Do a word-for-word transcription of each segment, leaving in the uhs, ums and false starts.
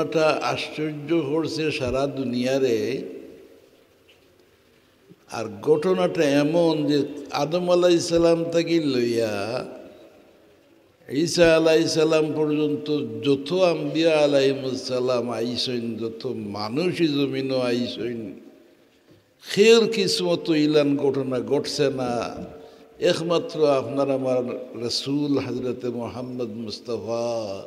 ঘটনাটা আশ্চর্য করছে সারা দুনিয়ারে। আর ঘটনাটা এমন যে আদম আলাইহিস সালাম থাকি লইয়া ঈসা আলাইহিস সালাম পর্যন্ত যত আম্বিয়া আলাইহিমুস সালাম আইছইন, যত মানুষই জমিনো আইছইন, কেউর কিসমতো ইলান ঘটনা ঘটছে না। একমাত্র আপনার আমার রসুল হযরতে মুহাম্মদ মুস্তাফা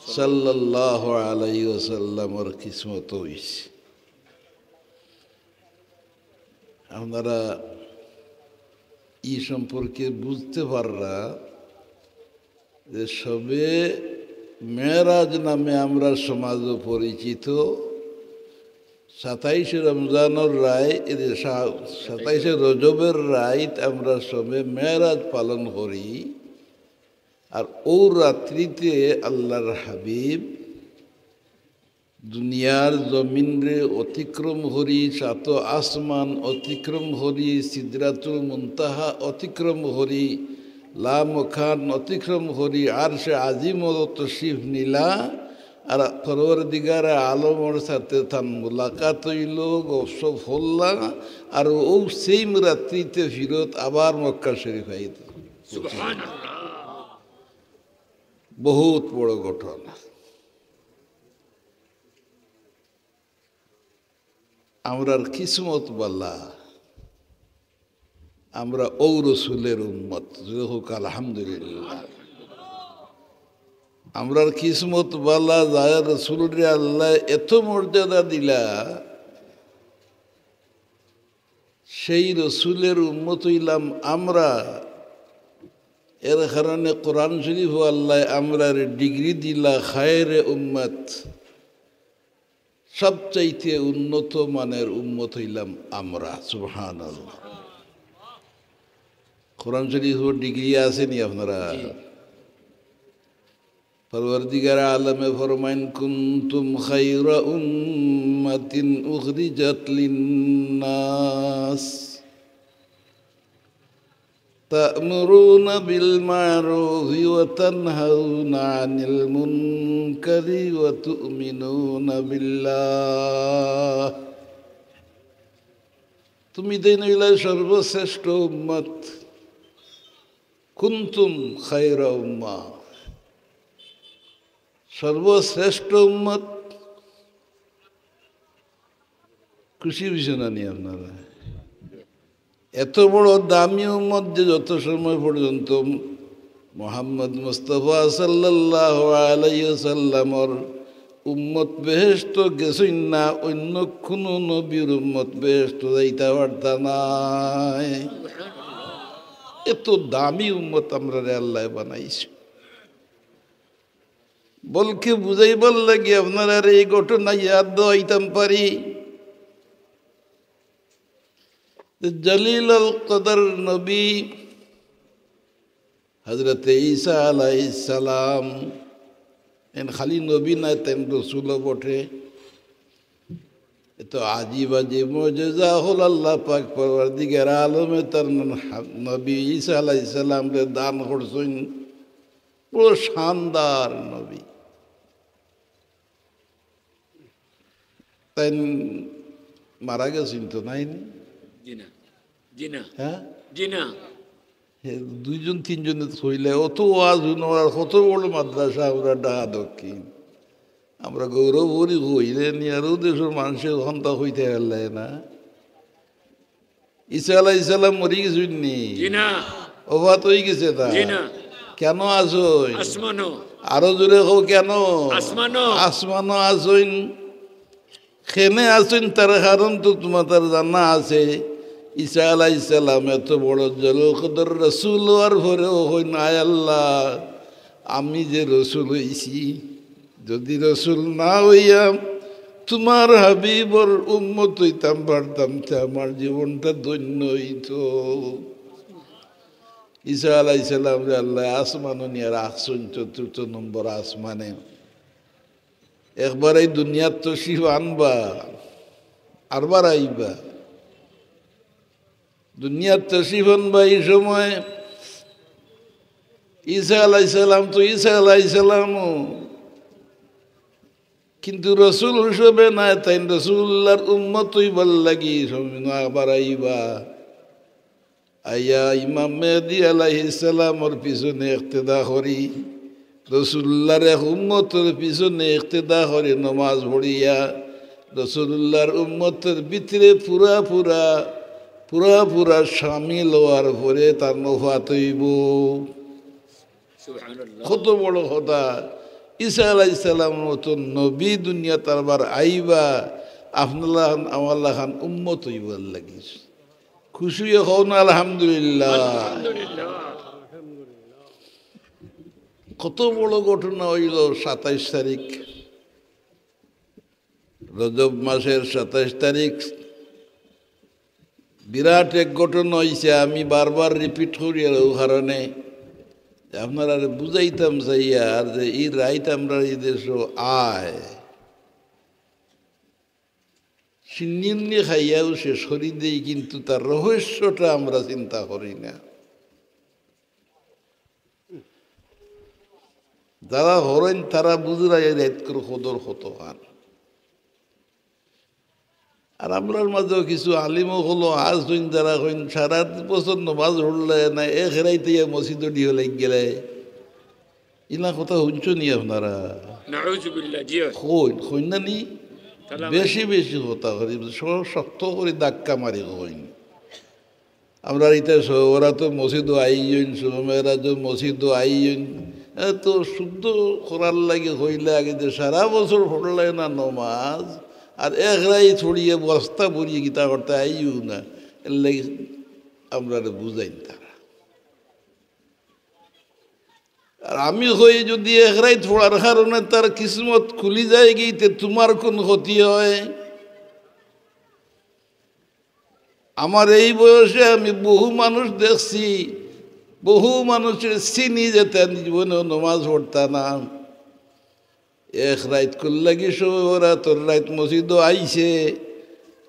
সাল্লাল্লাহু আলাইহি ওয়াসাল্লামর কিসমতো অইছে। আপনারা ই সম্পর্কে বুঝতে পাররা যে শবে মেরাজ নামে আমরা সমাজো পরিচিত। সাতাইশে রমজানর রাইত, এই যে সা-, সাতাইশে রজবর রাইত আমরা শবে মেরাজ পালন করি। আর অউ রাত্রিতে আল্লাহর হাবিব দুনিয়ার জমিনরে অতিক্রম করি, সাত আসমান অতিক্রম করি, সিদরাতুল মুনতাহা অতিক্রম করি, লামকান অতিক্রম করি, আরশে আজিমো তশরিফ নিলা, আর পরওয়ারদিগারে আলমর সাথে তান মুলাকাত অইলো, গফসফ করলা, আর অউ সেইম রাত্রিতে ফিরত আবার মক্কা শরীফ আইত। সুবহানাল্লাহ। বহুত বড় ঘটনা। আমরার কিসমত বালা, আমরা অউ রসুলের উম্মত। জোরে কউক্কা আলহামদুলিল্লাহ। আমরার কিসমত বালা, যার রসুলরে আল্লায় এত মর্যাদা দিলা, সেই রসুলের উম্মত অইলাম আমরা। এর কারণে কোরআন শরীফো আল্লায় আমরারে ডিগ্রি দিলা খায়রে উম্মত। সবচাইতে উন্নত মানের উম্মত অইলাম আমরা। সুবহানাল্লাহ। কোরআন শরীফো ডিগ্রি আছে নি আপনারা? জি। পরওয়ারদিগার আলমে ফরমাইন, "কুনতুম খায়রা উম্মাতিন উখরিজাত লিন্নাস।" تأمرون بالمعروف وتنهون عن المنكر وتؤمنون بالله। তুমি তাইন অইলায় সর্বশ্রেষ্ঠ উম্মত। কুনতুম খায়রা উম্মাহ, সর্বশ্রেষ্ঠ উম্মত। খুশি অইছো না নি আপনারা? এত বড় দামি উম্মত যে যত সময় পর্যন্ত মোহাম্মদ মুস্তাফা সাল্লাল্লাহু আলাইহি ওয়াসাল্লামর উম্মত বেহেশত গেছইন না, অইন্য কুনু নবীর উম্মত বেহেশত যাইতা পারতা নায়। এত দামি উম্মত আমরারে আল্লায় বানাইছে। বলকে বুঝাইবার লাগি আপনারারে এই ঘটনা ইয়াদ দেওয়াইতাম পারি। যে জলিলুল কদর নবী হযরতে ঈসা আলাইহিস সালাম, এন খালি নবী নায়, তেন রসুলও বটে। এত আজিব আজিব মুজেজা অকল আল্লাহ পাক পরওয়ারদিগার আলমে তান নবী ঈসা আলাইহিস সালামরে দান করছইন। বড় শানদার নবী। তাইন মারা গেছইন তো, নায় নি? জি না, জি না। হ্যাঁ? জি না। হে, দুইজন তিনজনে তো কইলে, অত ওয়াজ হুনো আর কত বড় মাদ্রাসা আমরা ঢাকা দক্ষিণ। আমরা গৌরব করি কইলে নি, আরো দেশর মানষে অখন তা কইতা পারলে না। ঈসা আলাইহিস সালাম মরি গেছইন নি? জি না। ওফাত অই গেছে তা? জি না। কেনো আছইন? আসমানো। আরো জোরে কও, কেনো? আসমানো। আসমানো আছইন। কেনে আছইন, তার কারণ তো তুমাতার জানা আছে। ঈসা আলাইহিস সালাম এত বড় জলিলুল কদর রসুল অওয়ার পরেও কইন, "আয় আল্লাহ, আমি যে রসুল অইছি, যুদি রসুল না অইয়া তুমার হাবিবর উম্মত অইতাম পারতাম, তে আমার জীবনটা ধন্য অইতো।" ঈসা আলাইহিস সালামরে আল্লায় আসমানো নিয়া রাখছইন, চতুর্থ নম্বর আসমানে। একবার এই দুনিয়াত তশরিফ আনবা, আরবার আইবা। দুনিয়াত তশরিফ আনবা, এই সময় ঈসা আলাইহিস সালাম তো ঈসা আলাইহিস সালামও কিন্তু রসুল হিসাবে নায়, তাইন রসুলুল্লাহর উম্মত অইবার লাগি সময় না বাড়াইবা। আইয়া ইমাম মেহেদি আলাইহিস সালামর পিছনে ইক্তেদা করি, রসুলুল্লাহর এক উম্মতর পিছনে ইক্তেদা করি নমাজ পড়িয়া, রসুলুল্লাহর উম্মতর ভিতরে পুরা পুরা, পুরা পুরা শামিল অওয়ার পরে তান ওফাত অইবো। সুবহানাল্লাহ। কত বড় কথা! ঈসা আলাইহিস সালামর মতন নবী দুনিয়াত আরবার আইবা, আপনার লাখান, আমার লাখান উম্মত অইবার লাগি। খুশি অইয়া কও না আলহামদুলিল্লাহ। আলহামদুলিল্লাহ। কত বড় ঘটনা অইলো সাতাইশ তারিখ, রজব মাসের সাতাইশ তারিখ। বিরাট এক ঘটনা অইছে, আমি বারবার repeat করি আর অউ কারণে যে আপনারারে বুঝাইতাম চাইয়ার যে ই রাইত আমরার ই দেশো আয়, শিন্নি উন্নি খাইয়াউ শেষ করি দেই, কিন্তু তার রহস্যটা আমরা চিন্তা করি না। যারা করইন তারা বুঝরা ই রাইতকুর কদর কতখান। আর আমরার মাঝেও কিছু আলিম অকল আছইন যারা কইন সারা বছর নমাজ পড়লায় না, এক রাইতে ইয়া মসজিদো ঢিও লাগি গেলায়। ইলা কথা হুনছইন নি আপনারা? নাউজুবিল্লাহ, জি অয়। কইন, কইন না নি? তাহলে আমরা বেশি বেশি কথা কইন, শ-, শক্ত করি ধাক্কা মারি কইন। আমরার ইতা শবে বরাতো মসজিদো আইছইন, শবে মেরাজো মসজিদো আইছইন। এত শুদ্ধ করার লাগি কইলা আগে যে সারা বছর পড়লায় না নমাজ, আর এক রাইত পড়িয়া বস্তা ভরিয়া কিতা করতা আইও না। এর লাগি আমরারে বুঝাইন তারা। আর আমি কই, যুদি এক রাইত পড়ার কারণে তার কিসমত খুলি যায়গি, তে তুমার কুন ক্ষতি অয়? আমার এই বয়সে আমি বহু মানুষ দেখছি, বহু মানুষরে চিনি যে তাইন জীবনেও নমাজ পড়তা না। এক রাইতকুর লাগি শবে বরাতর রাইত মসজিদো আইছে,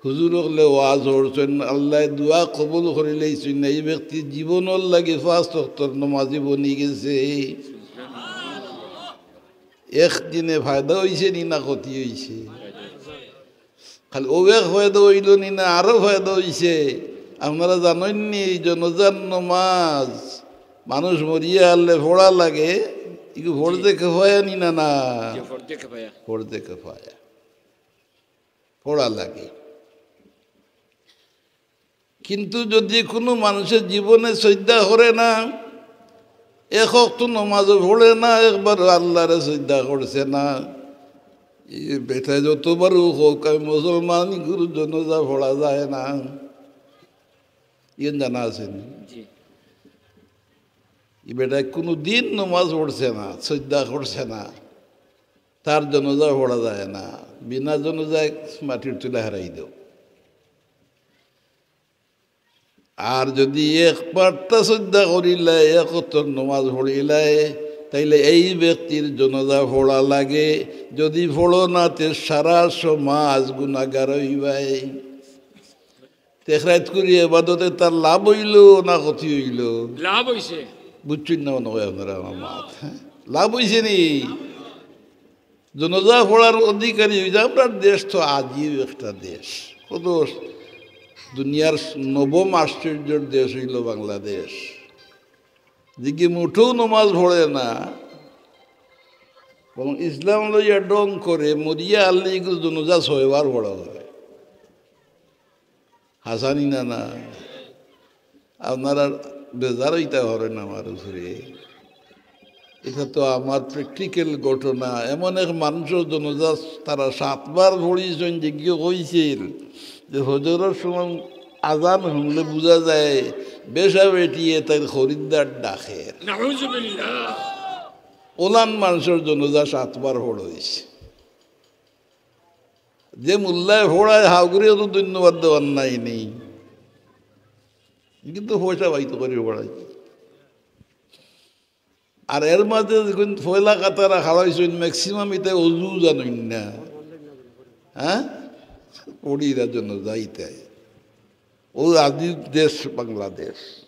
হুজুর অকলে ওয়াজ করছইন, আল্লায় দোয়া কবুল করি লইছইন, এই ব্যক্তি জীবনর লাগি পাঁচ ওয়াক্তর নমাজি বনি গেছে। এক দিনে ফায়দা অইছে নি না ক্ষতি অইছে? খালি অউ এক ফায়দা অইলো নি না, আরো ফায়দা অইছে। আপনারা জানইন নি, জনাজার নমাজ মানুষ মরিয়া হারলে পড়া লাগে, ইগু ফরজে কেফায়া নি না, না? জি, ফরজে কেফায়া। ফরজে কেফায়া। পড়া লাগে। কিন্তু যুদি কুনু মানষে জীবনে সইজদা করে না, এক ওয়াক্ত নমাজও পড়ে না, একবারও আল্লারে সইজদা করছে না, ই বেটায় যতবারউ কউক, "আমি মুসলমান, ইগুর জনাজা পড়া যায় না।" ইখান জানা আছে নি? জি। ই বেটায় কুনুদিন নমাজ পড়ছে না, সইজদা করছে না, তার জনাজা পড়া যায় না, বিনা জনাজায় মাটির তলে হারাই দেও। আর যুদি এক পার্তা সইজদা করিলায়, এক ওয়াক্তর নমাজ পড়িলায়, তাইলে এই ব্যক্তির জনাজা পড়া লাগে। যুদি পড়ো না, তে সারা সমাজ গুনাগার অইবায়। তে এক রাইত করি এবাদতে তার লাভ অইলো না ক্ষতি অইলো? লাভ অইছে। বুঝছইন না মনে অয় আপনারা আমার মাত, হ্যাঁ? লাভ অইছে নি? জনাজা পড়ার অধিকারী অইছে। আমরার দেশ তো আজীব একটা দেশ, কত দুনিয়ার নবম আশ্চর্যর দেশ অইলো বাংলাদেশ। যেগি মুঠেও নমাজ পড়ে না, বরং ইসলাম লইয়া ঢং করে, মরিয়া হারলে ইগুর জনাজা ছয়বার পড়া অয়। হাছা নি না, না? আপনারা বেজার অইতা পারইন আমার উপরে। ইটা তো আমার practical ঘটনা। এমন এক মানষর জনাজা তারা সাতবার পড়ছইন, যেগিয়ে কইছিল যে ফজরর সময় আজান হুনলে বুঝা যায় বেশ্যা বেটিয়ে তাইর খরিদ্দার ডাকের। নাউজুবিল্লাহ। অলান মানষর জনাজা সাতবার পড়ছে। যে মোল্লায় পড়ায়, হাগুরে তো ধন্যবাদ দেওয়ার নাই নি, কিন্তু পয়সা পাইতো করি পড়ায়। আর এর মাঝে যখন পয়লা কাতারা খাড়াইছইন, maximum ইতায় অজু জানইন না, হ্যাঁ, পড়িরা জনাজা ইতায়। অউ আজীব দেশ বাংলাদেশ।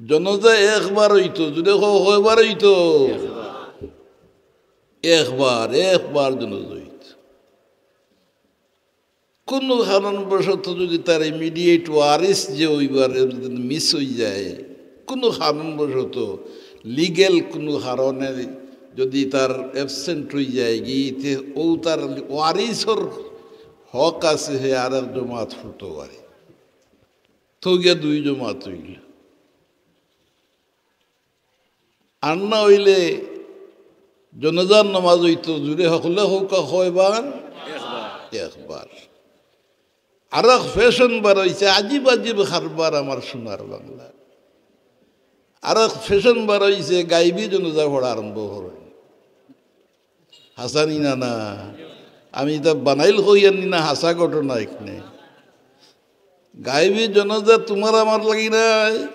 জনাজা একবার অইতো, জুরে কও, কয়বার অইতো? একবার, একবার জনাজা অইতো। কুনু কারণবশত যুদি তার immediate ওয়ারিস যে অইবার, যুদি মিস অই যায়, কুনু কারণবশত, লিগ্যাল কুনু কারণে যুদি তার অ্যাবসেন্ট অই যায় গি, তে অউ তার ওয়ারিসর হক আছে, হে আরেক জমাত পড়তো পারে। তো গিয়া দুই জমাত অইল। আর না অইলে জনাজার নামাজ অইতো, জুরে হকলে কউক্কা কয়বার? একবার। একবার। আরক ফ্যাশন বার অইছে, আজিব আজিব কারবার আমার সোনার বাংলা। আরক ফ্যাশন বার অইছে, গাইবি জনাজা পড়া আরম্ভ করইন। হাছা নি না, না? আমি ইতা বানাইল কইয়ার নি না, হাছা ঘটনা এখানে। গাইবি জনাজা তুমার আমার লাগি নায়।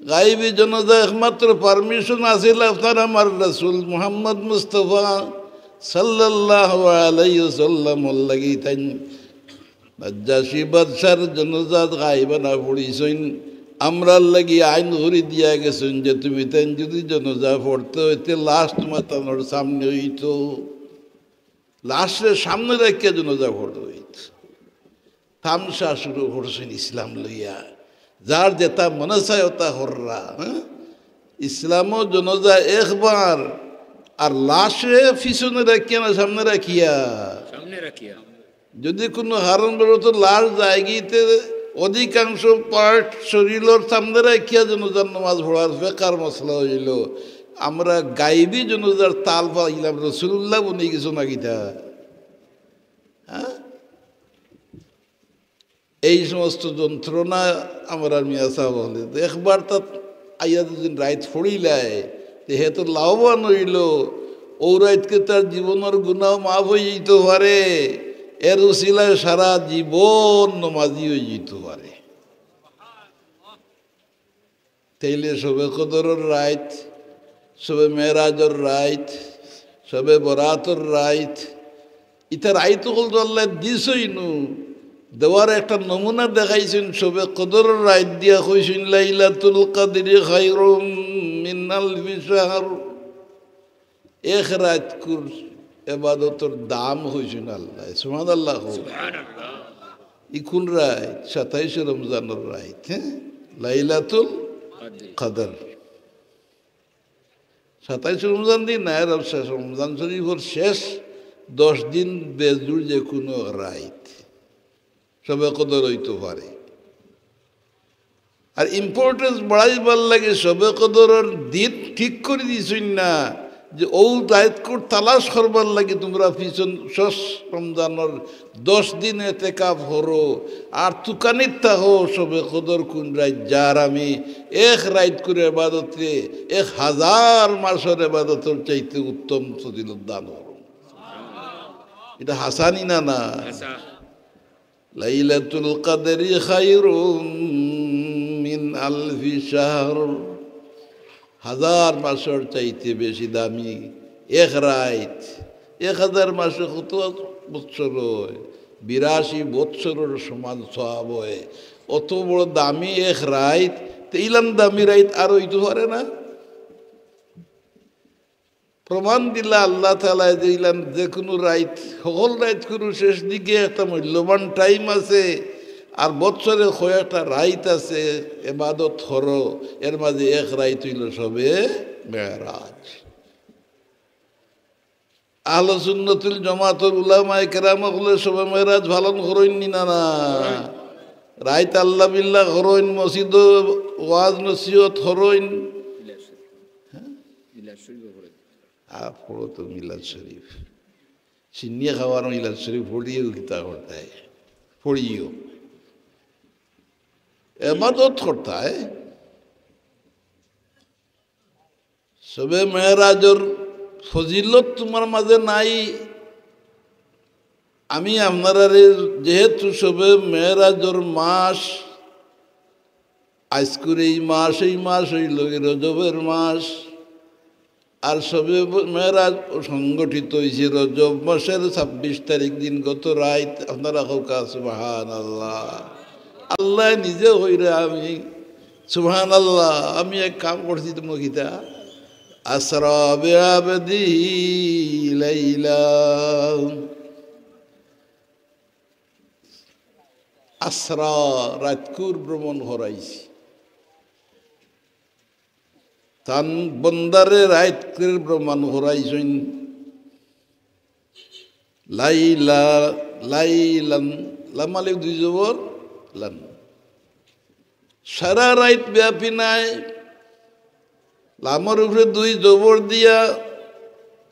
গাইবি জনাজা একমাত্র পারমিশন আছিল আপনার আমার রাসূল মুহাম্মদ মুস্তাফা সাল্লাল্লাহু আলাইহি ওয়াসাল্লামর লাগি। তাইন নাজ্জাশী বাদশার জনাজাত গাইবানা পড়ছইন, আমরার লাগি আইন করি দিয়া গেছইন যে তুমি তাইন যুদি জনাজা পড়তে অইতে লাশ তুমার তানর সামনে অইতো, লাশরে সামনে রাখিয়া জনাজা পড়তে অইতো। তামশা শুরু করছইন ইসলাম লইয়া, যার যেটা মনে চায় ওটা কররা, হ্যাঁ? ইসলামও জনাজা একবার, আর লাশরে পিছনে রাখিয়া না সামনে রাখিয়া? সামনে রাখিয়া। যুদি কুনু কারণবশত লাশ যায়গি, তে অধিকাংশ পার্ট শরীলর সামনে রাখিয়া জনাজার নামাজ পড়ার ফেকার মাসলা অইল। আমরা গাইবি জনাজার তাল পাইলাম, রাসূলুল্লাহ বনি গেছইন না কিতা? হ্যাঁ? এই সমস্ত যন্ত্রণা আমরার মিয়া সাব অকলে। তো একবার তাত আইয়া যুদি রাইত পড়িলায়, তে হে তো লাভবান অইল। অউ রাইতকে তার জীবনর গুনাহ মাফ অই যাইতো পারে, এর উসিলায় সারা জীবন নমাজি অই যাইতো পারে। তাইলে শবে কদরর রাইত, শবে মেরাজর রাইত, শবে বরাতর রাইত, ইতা রাইত অকল তো আল্লায় দিছইন নু, দেওয়ার একটা নমুনা দেখাইছইন, শবে কদরর রাইত দিয়া কইছইন, "লাইলাতুল কদরি খায়রুম মিন আলফি শাহর।" এক রাইতকুর এবাদতর দাম কইছইন আল্লায়। সুবহানাল্লাহ। সুবহানাল্লাহ। ই কুন রাইত? সাতাইশে রমজানর রাইত, হ্যাঁ? লাইলাতুল কদর। সাতাইশে রমজান দিন নায়, রব-, শেষ রমজান শরীফর শেষ দশ দিন বেজুড় যে কুনু রাইত শবে কদর অইতো পারে। আর ইম্পর্টেন্স বাড়াইবার লাগি শবে কদরর দিন ঠিক করি দিছইন না, যে অউ রাইতকুর তালাশ করবার লাগি তুমরা পিছন শেষ রমজানর দশ দিন এতেকাফ করো, আর তুকানিত থাকো শবে কদর কুন রাইত যার আমি এক রাইতকুর এবাদতরে এক হাজার মাসর এবাদতর চাইতে উত্তম ফজিলত দান করমু। ইটা হাছা নি না, না? হাছা। লাইলাতুল কদরি খায়রুম মিন আলফি শাহর। হাজার মাসর চাইতে বেশি দামি এক রাইত। এক হাজার মাসে কত বৎসর অয়? বিরাশি বৎসরর সমান সওয়াব অয়। অত বড় দামি এক রাইত, তে ইলান দামি রাইত আর অইতো পারে না। প্রমাণ দিলা আল্লাহ তাআলায় যে ইলান যে কুনু রাইত, হকল রাইতকুর শেষ দিকে একটা মূল্যবান টাইম আছে, আর বৎসরে কয়েকটা রাইত আছে, এবাদত করো, এর মাঝে এক রাইত অইল শবে মেরাজ। আহলে সুন্নতুল জামাতর উলামায়ে কেরাম অকলে শবে মেরাজ পালন করইন নি না, না? রাইত আল্লাহ বিল্লাহ করইন, মসজিদো ওয়াজ নসিহত করইন। হ্যাঁ? আর পড়ো তো মিলাদ শরীফ। সিন্নিয়ে খাওয়ার মিলাদ শরীফ পড়িও কিতা করতায়? পড়িও। এবাদত করতায়। শবে মেরাজর ফজিলত তুমার মাঝে নাই। আমি আপনারারে যেহেতু শবে মেরাজর মাস, আইজকুর এই মাস, এই মাস অইল গি রজবের মাস, আর শবে মেরাজ সংগঠিত অইছে রজব মাসর ছাব্বিশ তারিখ দিন, গত রাইত। আপনারা কউক্কা সুবহানাল্লাহ। আল্লায় নিজে কইরা আমি সুবহানাল্লাহ, আমি এক কাম করছি, তুমরা কিতা? أسرى بعبده ليلا. আসরা, রাইতকুর ভ্রমণ করাইছি। তান বন্দারে রাইতকুর ভ্রমণ করাইছইন। লাইলা, লাইলান, লাম আলিফ দুই জবর, লান। সারা রাইত ব্যাপী নায়, লামর উপরে দুই জবর দিয়া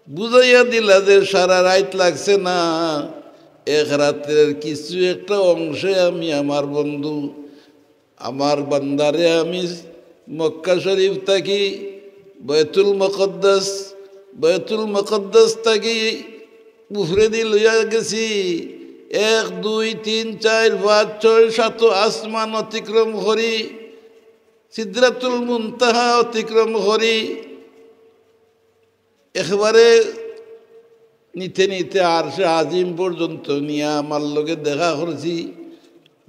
বুঝাইয়া দিলা যে সারা রাইত লাগছে না, এক রাত্রের কিছু একটা অংশে আমি আমার বন্ধু, আমার বান্দারে আমি মক্কা শরীফ থাকি বায়তুল মুকাদ্দাস, বায়তুল মুকাদ্দাস থাকি উপরেদি লইয়া গেছি, এক, দুই, তিন, চাইর, পাঁচ, ছয়, সাত আসমান অতিক্রম করি, সিদরাতুল মুনতাহা অতিক্রম করি, একবারে নিতে নিতে আরশে আজিম পর্যন্ত নিয়া আমার লগে দেখা করছি,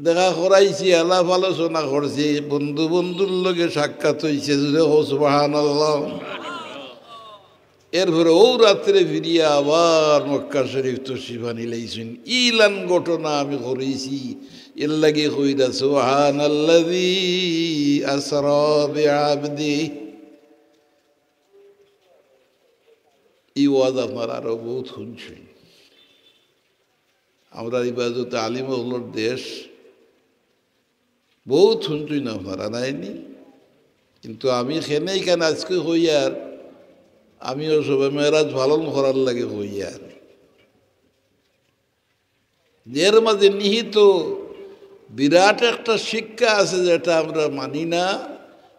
দেখা করাইছি, আলাপ আলোচনা করছি, বন্ধু বন্ধুর লগে সাক্ষাৎ অইছে। জুরে কও সুবহানাল্লাহ। এরপরে অউ রাত্রে ফিরিয়া আবার মক্কা শরীফ তশরিফ আনিলাইছইন। ইলান ঘটনা আমি করিছি, এর লাগি কইরা সুবহানাল্লাযী আসরা বিআবদিহি। ই ওয়াজ আপনারা আরো বউত হুনছইন। আমরার ইবাদতে আলিম অকলর দেশ, বউত হুনছইন আপনারা, নায়নি? কিন্তু আমি কেনে ইখান আইজকে কইয়ার, আমিও শবে মেরাজ পালন করার লাগি কইয়ার। এর মাঝে নিহিত বিরাট একটা শিক্ষা আছে, যেটা আমরা মানি না,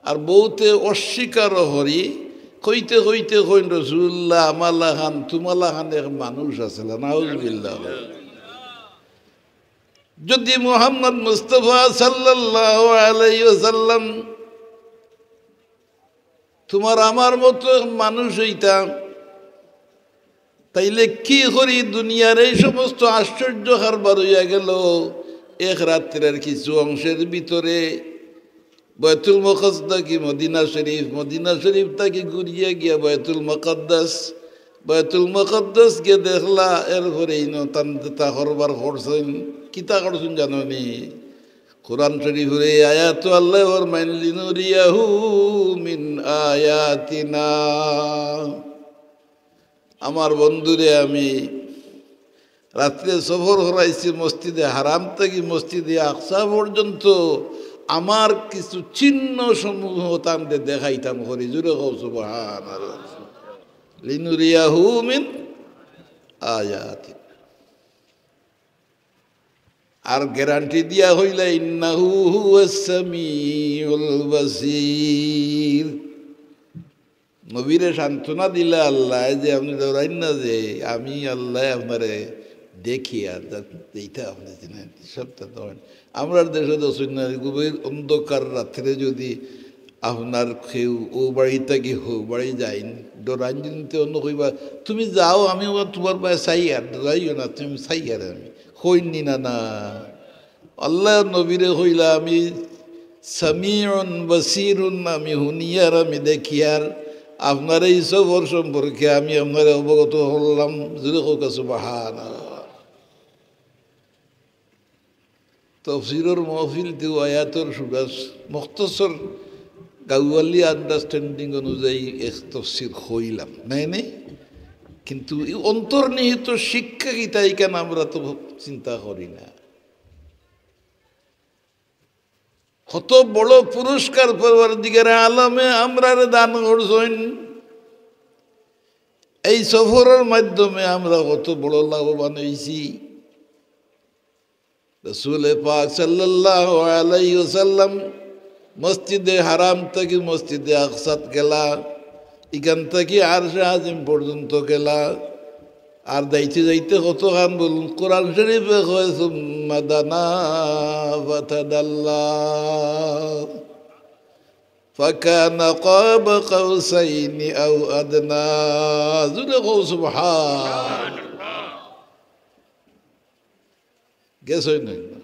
আর বউতে অস্বীকারও করি। কইতে কইতে কইন, "রসুলুল্লাহ, আমার লাখান, তুমার লাখান এক মানুষ আছিলা।" নাউজুবিল্লাহ। যদি মুহাম্মদ মুস্তাফা সাল্লাল্লাহু আলাইহি ওয়াসাল্লাম তুমার আমার মতো মানুষ অইতা, তাইলে কি করি দুনিয়ার এই সমস্ত আশ্চর্য কারবার অইয়া গেল? এক রাত্রের কিছু অংশের ভিতরে বায়তুল মুকাদ্দাস থাকি মদিনা শরীফ, মদিনা শরীফ থাকি ঘুরিয়া গিয়া বায়তুল মুকাদ্দাস, বায়তুল মুকাদ্দাস গিয়া দেখলা, এরপরে ইনো তান যেতা কারবার করছইন, কিতা করছইন জানো নি? কোরআন শরীফর এই আয়াত আল্লায় ফরমাইন, "লিনুরিয়াহু মিন আয়াতিনা।" আমার বন্ধুরে আমি রাত্রে সফর করাইছি মসজিদে হারাম থাকি মসজিদে আকসা পর্যন্ত, আমার কিছু চিহ্ন সমূহ তানরে দেখাইতাম করি। জুরে কও সুবহানাল্লাহ। লিনুরিয়াহু মিন আয়াতিনা। আর গ্যারান্টি দিয়া কইলা, "ইন্নাহু হুয়াস সামিউল বাসীর।" নবীরে সান্ত্বনা দিলা আল্লায় যে, "আপনে ডরাইন না যে, আমি আল্লায় আপনারে দেখি, আর যা-, যেইটা আপনে চিনেন, সবটা তো হয়।" আমরার দেশো তো শুনি না, গভীর অন্ধকার রাত্রে যদি আপনার কেউ অউ বাড়ি থাকি হউ বাড়ি যাইন, ডরাইন যদি তে অন্য কইবা, "তুমি যাও, আমি আবার তুমার বায় চাইয়ার, ডরাইও না, তুমি চাইয়ার আমি।" কইন নি না, না। আল্লায় নবীরে কইলা, "আমি সামিউন বাসীরুন, আমি হুনিয়ার, আমি দেখিয়ার, আপনার এই সফর সম্পর্কে আমি আপনারে অবগত করলাম।" জুরে কউক্কা সুবহানাল্লাহ। তফসিরর মহফিলতেউ আয়াতর সুরাত মুখতসর গাওয়ালি understanding অনুযায়ী এক তফসির কইলাম, নায়নি? কিন্তু ই অন্তর্নিহিত শিক্ষা কিতা, ইখান আমরা তো চিন্তা করি না। কত বড় পুরস্কার পরওয়ারদিগারে আলমে আমরারে দান করছইন। এই সফরর মাধ্যমে আমরা কত বড় লাভবান অইছি। রসুলে পাক সাল্লাল্লাহু আলাইহি ওয়াসাল্লাম মসজিদে হারাম থাকি মসজিদে আকসাত গেলা, ইখান থাকি আরশে আজিম পর্যন্ত গেলা। আর যাইতে যাইতে কতখান বলুন, কোরআন শরীফে কয়, "সুম্মা দানা ফাতাদাল্লা, ফাকানা কাবা কাউসাইনি আও আদনা।" জুরে কও সুবহান। গেছইন না?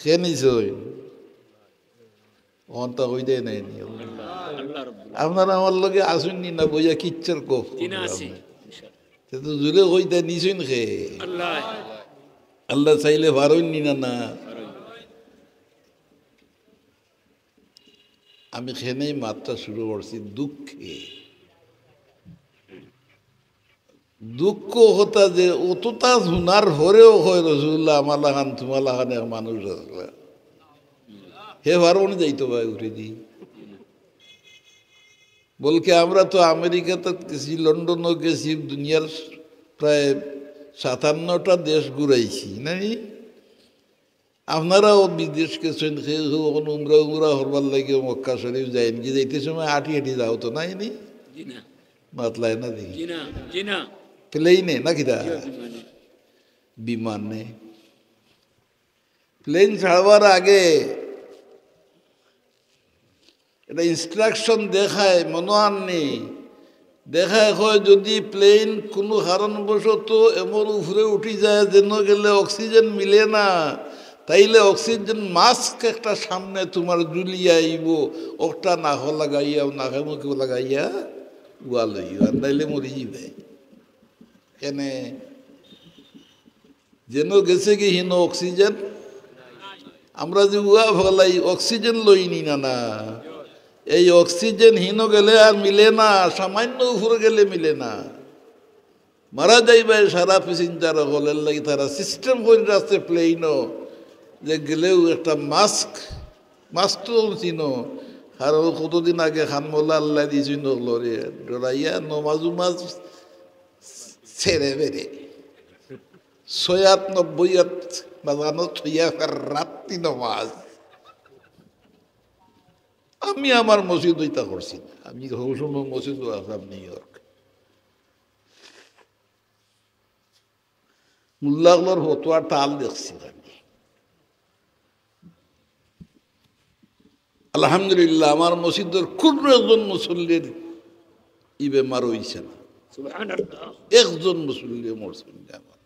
কে নিছইন? অন্তা কই দেয় নাই নি? আপনারা আমার লগে আছইন নি না, বইয়া কিচ্ছার গফ কররা? তে তো জুরে কইতা নিছইন খে। আল্লাহ চাইলে পারইন নি না, না? আমি খেনেই মাতটা শুরু করছি দুঃখে। দুঃখ কথা যে অততা হুনার পরেও কয়, "রসুলুল্লাহ, আমার লাখান, তুমার লাখান এক মানুষ আছলা।" হে পারবো নি যাইতো ভাই উঠে দি। বলকে আমরা তো আমেরিকাত গেছি, লন্ডনও গেছি, দুনিয়ার প্রায় সাতান্নটা দেশ ঘুরাইছি, নানি? আপনারাও বিদেশ গেছইন, কেউ কেউ অখন উমরা, উমরা করবার লাগি মক্কা শরীফ যাইন, কি যাইতে সময় আটি আটি যাও তো, নায় নি? জি না। মাতলায় না দেখি। জি না, জি না। প্লেনে না কিতা? জি, বিমানে। বিমানে। প্লেন ছাড়বার আগে একটা instruction দেখায়, মনো আননি, দেখায় কয়, যদি প্লেন কুনু কারণবশত এমন উপরে উঠি যায়, যেন গেলে অক্সিজেন মিলে না, তাইলে অক্সিজেন মাস্ক একটা সামনে তুমার ঝুলিয়া আইবো, ওটা নাকো লাগাইয়া, নাকে মুখে লাগাইয়া উয়া লইও, আর নাইলে মরি যাইবে। কেনে? যেন গেছে কি হিনো অক্সিজেন। আমরা যে উয়া ফলাই অক্সিজেন লই নি না, না। এই অক্সিজেন হিনো গেলে আর মিলে না, সামান্য উপরে গেলে মিলে না। মারা যাইবায় সারা প্যাসেঞ্জার অকল, এর লাগি তারা সিস্টেম করি রাখছে প্লেনও, যে গেলেও একটা মাস্ক, মাস্ক তো চিনো, কারণ কতদিন আগে খানমোলা আল্লাহ দিয়েছিল লরে, ডরাইয়া নমাজ উমাজ ছেড়ে বেড়ে। ছয়াত নব্বইয়াত বাজানো থইয়া ফের রাত্রি নমাজ। আমি আমার মসজিদ ওইটা করছি না। আমি হৌসুম মসজিদ আসাম নিউ ইয়র্ক। মোল্লা অকলর ফতোয়ার তাল দেখছি আমি। আলহামদুলিল্লাহ, আমার মসজিদর কুনু একজন মুসল্লির ই বেমার অইছে না। সুবহানাল্লাহ। একজন মুসল্লি মরছে না আমার।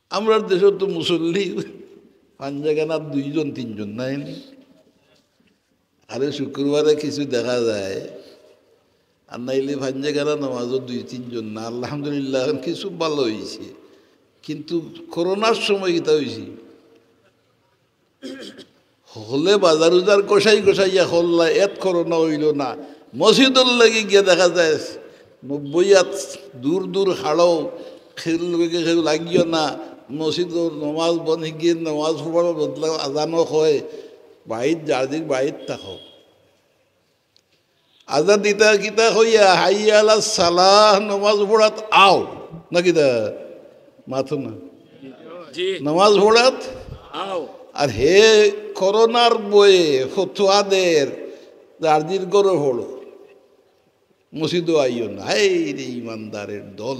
আমরার দেশো তো মুসল্লি পাঞ্জাখানাত দুইজন তিনজন, নায় নি? আরে শুক্রবারে কিছু দেখা যায়, আর নাইলে পাঞ্জাখানা নামাজও দুই তিনজন না। আলহামদুলিল্লাহ, এখন কিছু ভালা অইছে, কিন্তু করোনার সময় কিতা অইছে? হকলে বাজার উজার কষাই কষাইয়া করলা, এত করোনা অইলো না। মসজিদর লাগি গিয়া দেখা যায় নব্বইয়াত দূর দূর খাড়াও, কেউর লগে কেউ লাগিও না। মসজিদর নমাজ বন্ধ অইগিয়া, নমাজ পড়ার বদলা আজানও হয়, বাড়িত যার যার বাড়িত থাকো। আজান দিতা কিতা কইয়া, "হাইয়া আলাস সালাহ, নমাজ পড়াত আও", না কিতা? মাতো না। জি। নমাজ পড়াত আও। আর হে করোনার বয়ে ফতোয়া দের, যার যার ঘরো পড়ো, মসজিদো আইও না। হায় রে ইমানদারের দল।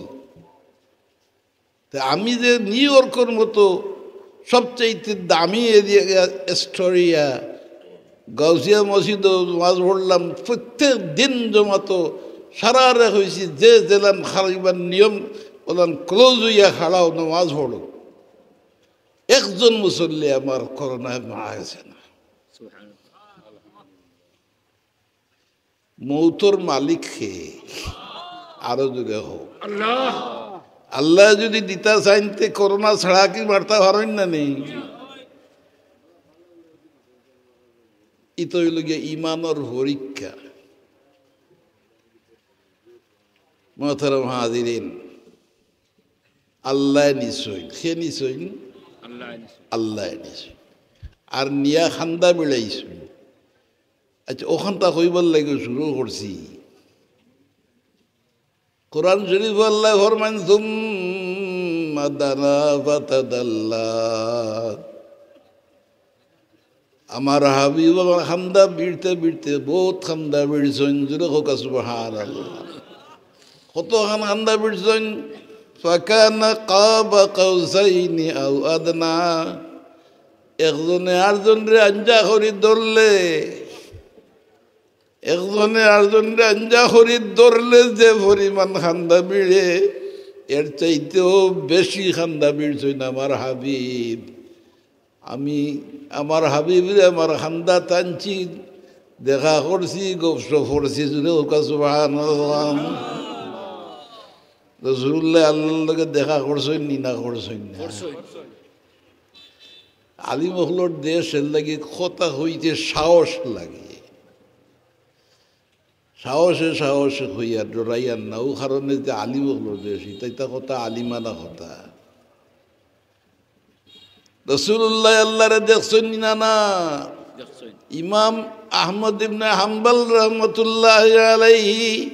তে আমি যে নিউ ইয়র্কর মতো সবচাইতে দামি এরিয়া, এস্টোরিয়া, গাউসিয়া মসজিদো নমাজ পড়লাম, প্রত্যেক দিন জমাতো সারা রে কইছি, যে যেলান খাড়াইবার নিয়ম, ওলান ক্লোজ অইয়া খাড়াও, নমাজ পড়ো। একজন মুসল্লি আমার করোনায় মারা গেছে না। মৌতর মালিক কে? আরো জোরে হোক। আল্লাহ। আল্লাহ যদি দিতা চাইন তে করোনা ছাড়া কি মারতা পারইন না নি? ইতা অইলো গিয়া ইমানর পরীক্ষা। মোহতারাম হাজিরিন, আল্লায় নিছইন, কে নিছইন? আল্লায় নিছইন। আল্লায় নিছইন। আর নিয়া খান্দা বেড়াইছইন। আচ্ছা, অখানতা কইবার লাগি শুরু করছি। কোরআন শরীফো আল্লায় ফরমাইন, "সুম্মা দানা ফাতাদাল্লা।" আমার হাবিব আমার খান্দা বিড়তে বিড়তে বউত খান্দা বিড়ছইন, জোরে কউক্কা সুবহানাল্লাহ। কতখান খান্দা বিড়ছইন? ফাকানা কাবা কাউসাইনি আও আদনা। একজনে আরজনরে আঞ্জা করি ধরলে, একজনে আরজনরে আঞ্জা করি ধরলে যে পরিমাণ খান্দা বিড়ে, এর চাইতেও বেশি খান্দা বিড়ছইন আমার হাবিব। আমি আমার হাবিবরে আমার খান্দাত আনছি, দেখা করছি, গফসফ করছি, জুরে কউক্কা সুবহানাল্লাহ। রাসূলুল্লাহ আল্লাহর লগে দেখা করছইন নি না করছইন না? করছইন। আলিম অকলর দেশ, এর লাগি কথা কইতে সাহস লাগে। সাহসে সাহসে কইয়ার, ডরাইয়ার না, অউ কারণে যে আলিম অকলর দেশ, ইতা ইতা কথা আলিমানা কথা। রাসূলুল্লাহ আল্লাহরে দেখছইন নি না? না। দেখছইন। ইমাম আহমদ ইবনে হাম্বল রহমতুল্লাহ আলাইহি,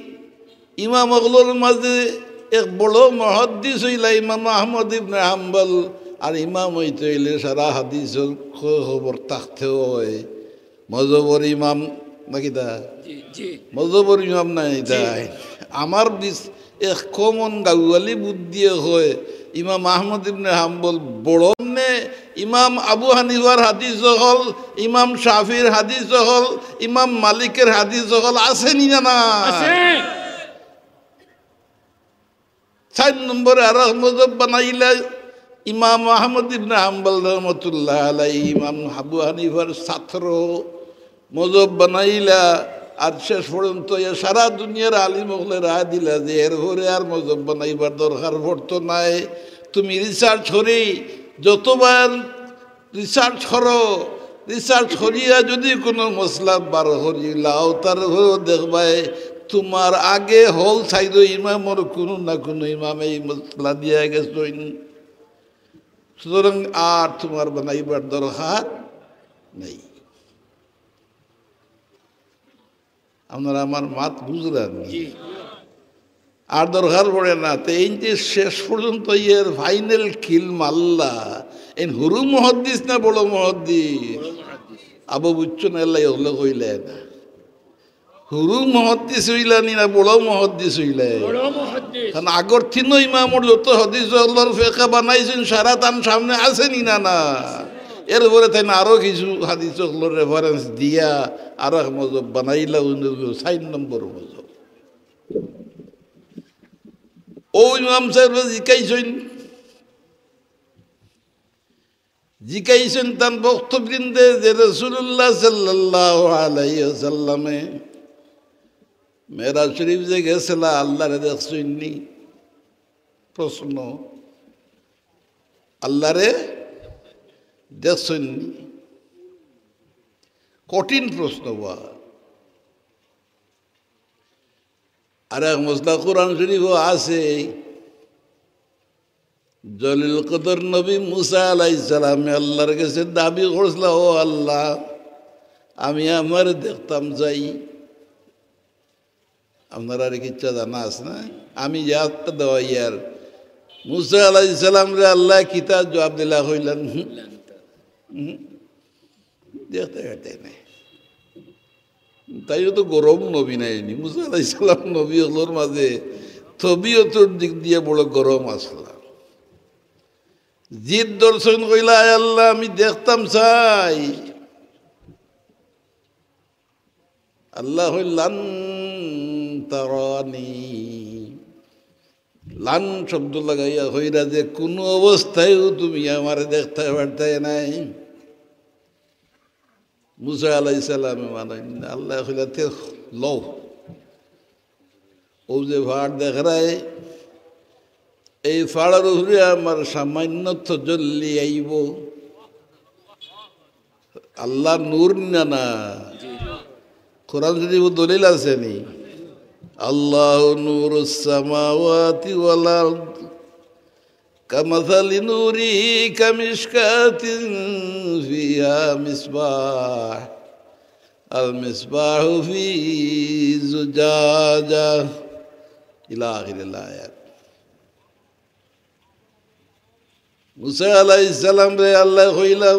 ইমাম অকলর মাঝে এক বড় মুহাদ্দিস অইলা ইমাম আহমদ ইবনে হাম্বল। আর ইমাম অইতে অইলে সারা হাদিসর খ-, খবর থাকতে অয়। মজহবর ইমাম নাকি তা? জি, জি। মজহবর ইমাম নাই জি। তাই। আমার বিশ-, এক কমন গাউয়ালি বুদ্ধিয়ে কয়, ইমাম আহমদ ইবনে হাম্বল বড় নে, ইমাম আবু হানিফার হাদিস অকল, ইমাম শাফির হাদিস অকল, ইমাম মালিকের হাদিস অকল আছে নি না? না। আছে। চাইর নম্বরে আরক মজহব বানাইলা ইমাম আহমদ ইবনে হাম্বল রহমতুল্লাহ আলাইহি, ইমাম আবু হানিফার ছাত্র, মজহব বানাইলা। আর শেষ পর্যন্ত এ সারা দুনিয়ার আলিম অকলে রায় দিলা যে এরপরে আর মজহব বানাইবার দরকার পড়তো নায়। তুমি রিসার্চ করি যতবার রিসার্চ করো, রিসার্চ করিয়া যদি কুনু মসলা বার করি লাও, তারপরেও দেখবায় তুমার আগে হউ চাইরো ইমামর কুনু না কুনু ইমামে ই মসলা দিয়া গেছইন। সুতরাং আর তুমার বানাইবার দরকার নাই। আপনারা আমার মাত বুঝরা নি? জি। আর দরকার পড়ে না। তে এইন যে শেষ পর্যন্ত এর ফাইনাল কিল মারলা, এইন হুরু মুহাদ্দিস না বড় মুহাদ্দিস? বড় মুহাদ্দিস। আবু বুঝছো না, এল্লাই অকলে কইলা না। হুরু মুহাদ্দিস অইলা নি না বড় মুহাদ্দিস অইলা? বড় মুহাদ্দিস। কারণ আগর তিনো ইমামর যত হাদিস অকলর ফেকা বানাইছইন, সারা তান সামনে আছে নি না? না। এরপরে তাইন আরো কিছু হাদিস অকলর রেফারেন্স দিয়া আরক মজহব বানাইলা, অউ চাইর নম্বর মজহব। অউ ইমাম সাহেবরে জিকাইছইন, জিকাইছইন তান ভক্তবৃন্দে যে রাসূলুল্লাহ সাল্লাল্লাহু আলাইহি ওয়াসাল্লামে মেরাজ শরীফ যে গেছিলা, আল্লাহরে দেখছইন নি? প্রশ্ন। আল্লাহরে দেখছইন নি? কঠিন প্রশ্ন বা। আর এক মসলা কোরআন শরীফও আছে, জলিল কদর নবী মুসা আলাইহিস সালামে আল্লাহর গেছে দাবি করছিলা, "ও আল্লাহ, আমি আমারে দেখতাম চাই।" আপনারার কিচ্ছা জানা আছে না? আমি যে আত্মা দেওয়াইয়ার মুসা আলাইহিস সালামরে আল্লায় কিতা জবাব দিলা কইলা? হুম? দেখতে পারতে নাই। তাইও তো গরম নবী নায়নি। মুসা আলাইহিস সালাম নবী অকলর মাঝে তবিয়তর দিক দিয়া বড় গরম আছলা। জিদ ধরছইন, কইলা, "আয় আল্লাহ, আমি দেখতাম চাই।" আল্লায় কইলা, "লান তারানি।" লান শব্দ লাগাইয়া কইরা যে কুনু অবস্থায়ও তুমি আমারে দেখতায় পারতায় নায়। মুসা আলাইহিস সালামে মানইন না। আল্লায় কইলা, "তে লও, অউ যে ফাড় দেখরায়, এই ফাড়র উপরে আমার সামান্য তজল্লি আইবো।" আল্লাহর নূর না, না? কোরআন শরীফো দলিল আছে নি? "আল্লাহু নূরুস সামাওয়াতি ওয়াল আরদ, কামাসালি নূরিহি কামিশকাতিন ফিহা মিসবাহ, আল মিসবাহু ফি জুজাজা।" ইলা আখিরিল আয়াত। মুসা আলাইহিস সালামরে আল্লায় কইলা,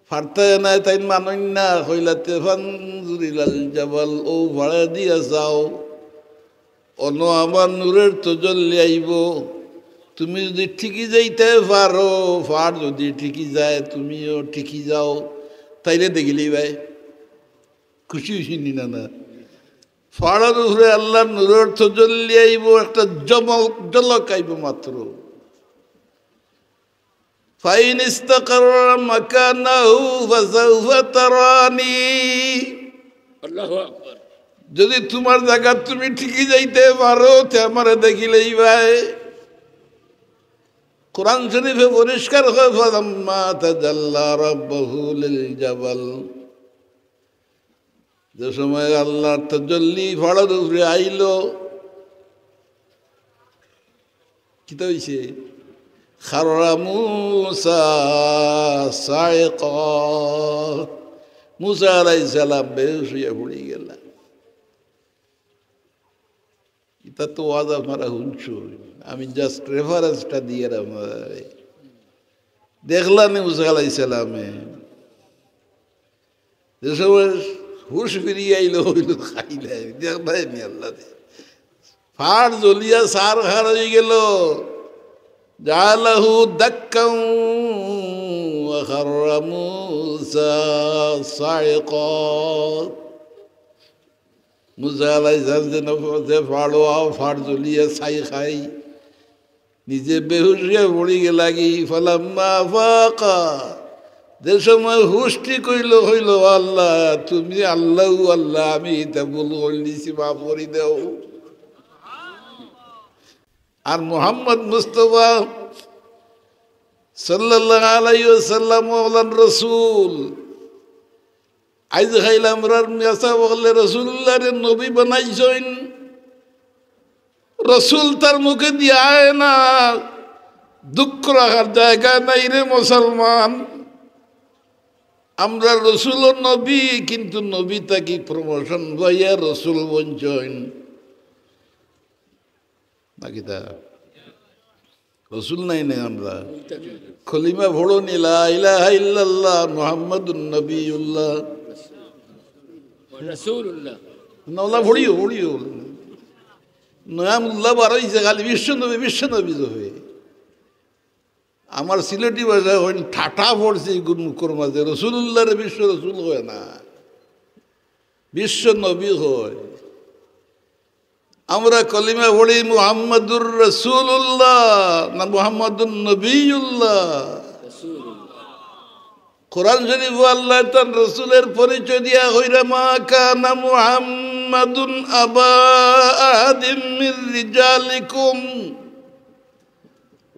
পারতায় নায়, তাইন মানইন না, কইলা, "তে ফানজুর ইলাল জাবাল, অউ ফাড়ে দিয়া চাও, অনো আমার নূরর তজল্লি আইবো। তুমি যুদি টিকি যাইতায় পারো, ফাড় যুদি টিকি যায়, তুমিও টিকি যাও, তাইলে দেখিলিবায়।" খুশি অইছইন নি না, না? ফাড়র উপরে আল্লাহর নূরর তজল্লি আইবো, একটা জমক-, ঝলক আইবো মাত্র। "ফাইন ইস্তাকাররা মাকানাহু ফাসাউফা তারানি।" আল্লাহু আকবার। যদি তুমার জাগাত তুমি টিকি যাইতে পারো, তে আমারে দেখিলেই ভাই। কোরআন শরীফে পরিষ্কার কয়, "ফালাম্মা তাজাল্লা রাব্বুহু লিল জাবাল।" যে সময় আল্লাহর তাজাল্লি পাহাড়র উপরে আইলো, কিতা অইছে? খাররা মুসা সাইকা। মুসা আলাইহিস সালাম বেহুশ অইয়া পড়ি গেলা। ইতা তো ওয়াজ আপনারা হুনছইন, আমি just reference টা দিয়ার আপনারারে। দেখলা নি মুসা আলাইহিস সালামে যে সময় হুশ ফিরিয়া আইলো, অইলো খাইলা, দেখলায় নি আল্লাহ রে। পাহাড় জ্বলিয়া ছারখার অইগেলো। জাআলাহু দাক্কাও ওয়া খাররা মুসা সাইকা। মুসা আলাইহিস সালাম যে নফ-, যে পাহাড়ো আও, পাহাড় জ্বলিয়া ছাই খাই, নিজে বেহুশ অইয়া পড়ি গেলাগি। ফালাম্মা আফাকা, যে সময় হুশ ঠিক অইলো, কইলো, "আল্লাহ, তুমি আল্লাহ, আল্লাহ, আমি ইতা ভুল করিলিছি, মাফ করি দেও।" আর মুহাম্মদ মুস্তফা সাল্লাল্লাহু আলাইহি ওয়াসাল্লাম অইলা রসুল। আইজ খাইল আমরার মেসাব অকলে রসুলুল্লাহরে নবী বানাইছইন। রসুল তার মুখে দিয়া আয় না, দুঃখ রাখার জায়গা নাই রে মুসলমান। আমরার রসুলও নবী, কিন্তু নবী থাকি promotion পাইয়া রসুল বনছইন। না কিতা? রসুল নায় নি আমরা? কলিমা পড়ো নি, লা ইলাহা ইল্লাল্লাহ মুহাম্মাদুন নবিয়ুল্লাহ। রাসূলুল্লাহ। না, ওলা পড়িও, পড়িও। নয়া মোল্লা বার অইছে, খালি বিশ্ব নবী, বিশ্ব নবী জপে। আমার সিলেটি ভাষায় কইন, ঠাটা পড়ছে ইগুর মুখর মাঝে, রসুলুল্লাহরে বিশ্ব রসুল কয় না, বিশ্ব নবী কয়। আমরা কলিমা পড়ি মুহাম্মাদুর রাসূলুল্লাহ না মুহাম্মাদুন নবিয়ুল্লাহ? কোরআন শরীফো আল্লাহ তার রসুলের পরিচয় দিয়া কইরা, "মা কানা মুহাম্মাদুন আবা আহাদিম মির রিজালিকুম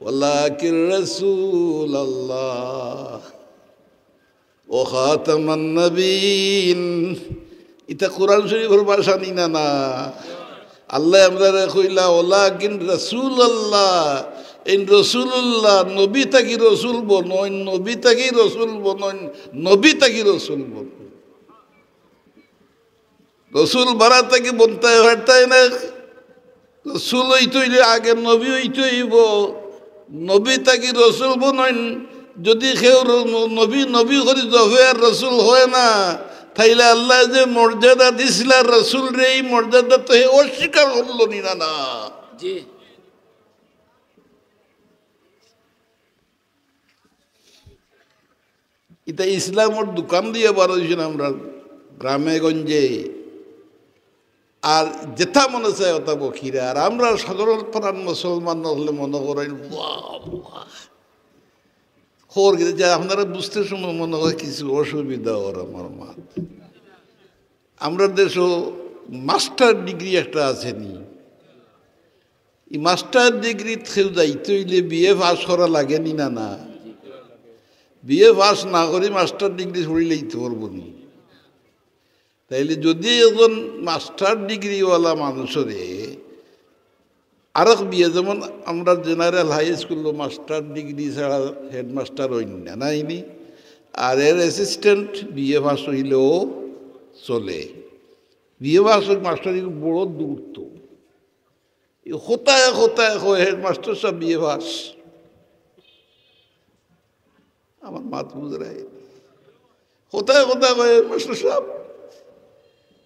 ওয়ালাকিন রাসূলুল্লাহ।" ও খাতামান নবীন, ইতা কোরআন শরীফর ভাষা নি না, না? আল্লাহ আমরারে কইলা, "ওয়ালাকিন রাসূলুল্লাহ।" এই রসুলুল্লাহ, নবী থাকি রসুল বনইন, নবী থাকি রসুল বনইন, নবী থাকি রসুল বনইন। রসুল বারা থাকি বনতায় পারতায় না। রসুল অইতে অইলে আগে নবী অইতে অইবো। নবী থাকি রসুল বনইন। যদি কেউ র-, নবী, নবী করি জপে আর রসুল কয় না, তাইলে আল্লায় যে মর্যাদা দিছিলা রসুলরে, এই মর্যাদা তো হে অস্বীকার করলো নি না, না? জি। ইতা ইসলামর দোকান দিয়া বার অইছি না আমরা গ্রামে গঞ্জে, আর যেতা মনে চায় ওতা বকিরা। আর আমরা সাধারণ পাড়ার মুসলমান অকলে মনে করি, "বাহ, বাহ।" খবর কিতা যে আপনারা বুঝতে সময় মনে হয় কিছু অসুবিধা অর আমার মাত। আমরা দেশো মাস্টার ডিগ্রি একটা আছে নি, এই মাস্টার ডিগ্রি কেউ যাইতে অইলে বিএ পাস করা লাগে নি না, না? বিএ পাস না করি মাস্টার ডিগ্রি পড়িলে যাইতে পারবো নি? তাইলে যদি একজন মাস্টার ডিগ্রিওয়ালা মানুষরে আরক বিএ, যেমন আমরা জেনারেল হাই স্কুলো মাস্টার ডিগ্রি ছাড়া হেডমাস্টার অইন না, নাইনি? আর এর অ্যাসিস্ট্যান্ট বিএ পাস অইলেও চলে। বিএ পাস অইলে মাস্টার ডিগ্রি বড় দূর তো। এই কথায় কথায় কয়, "হেডমাস্টার সাব বিএ পাস।" আমার মাত বুঝরায়। কথায় কথায় কয়, "হেডমাস্টার সাব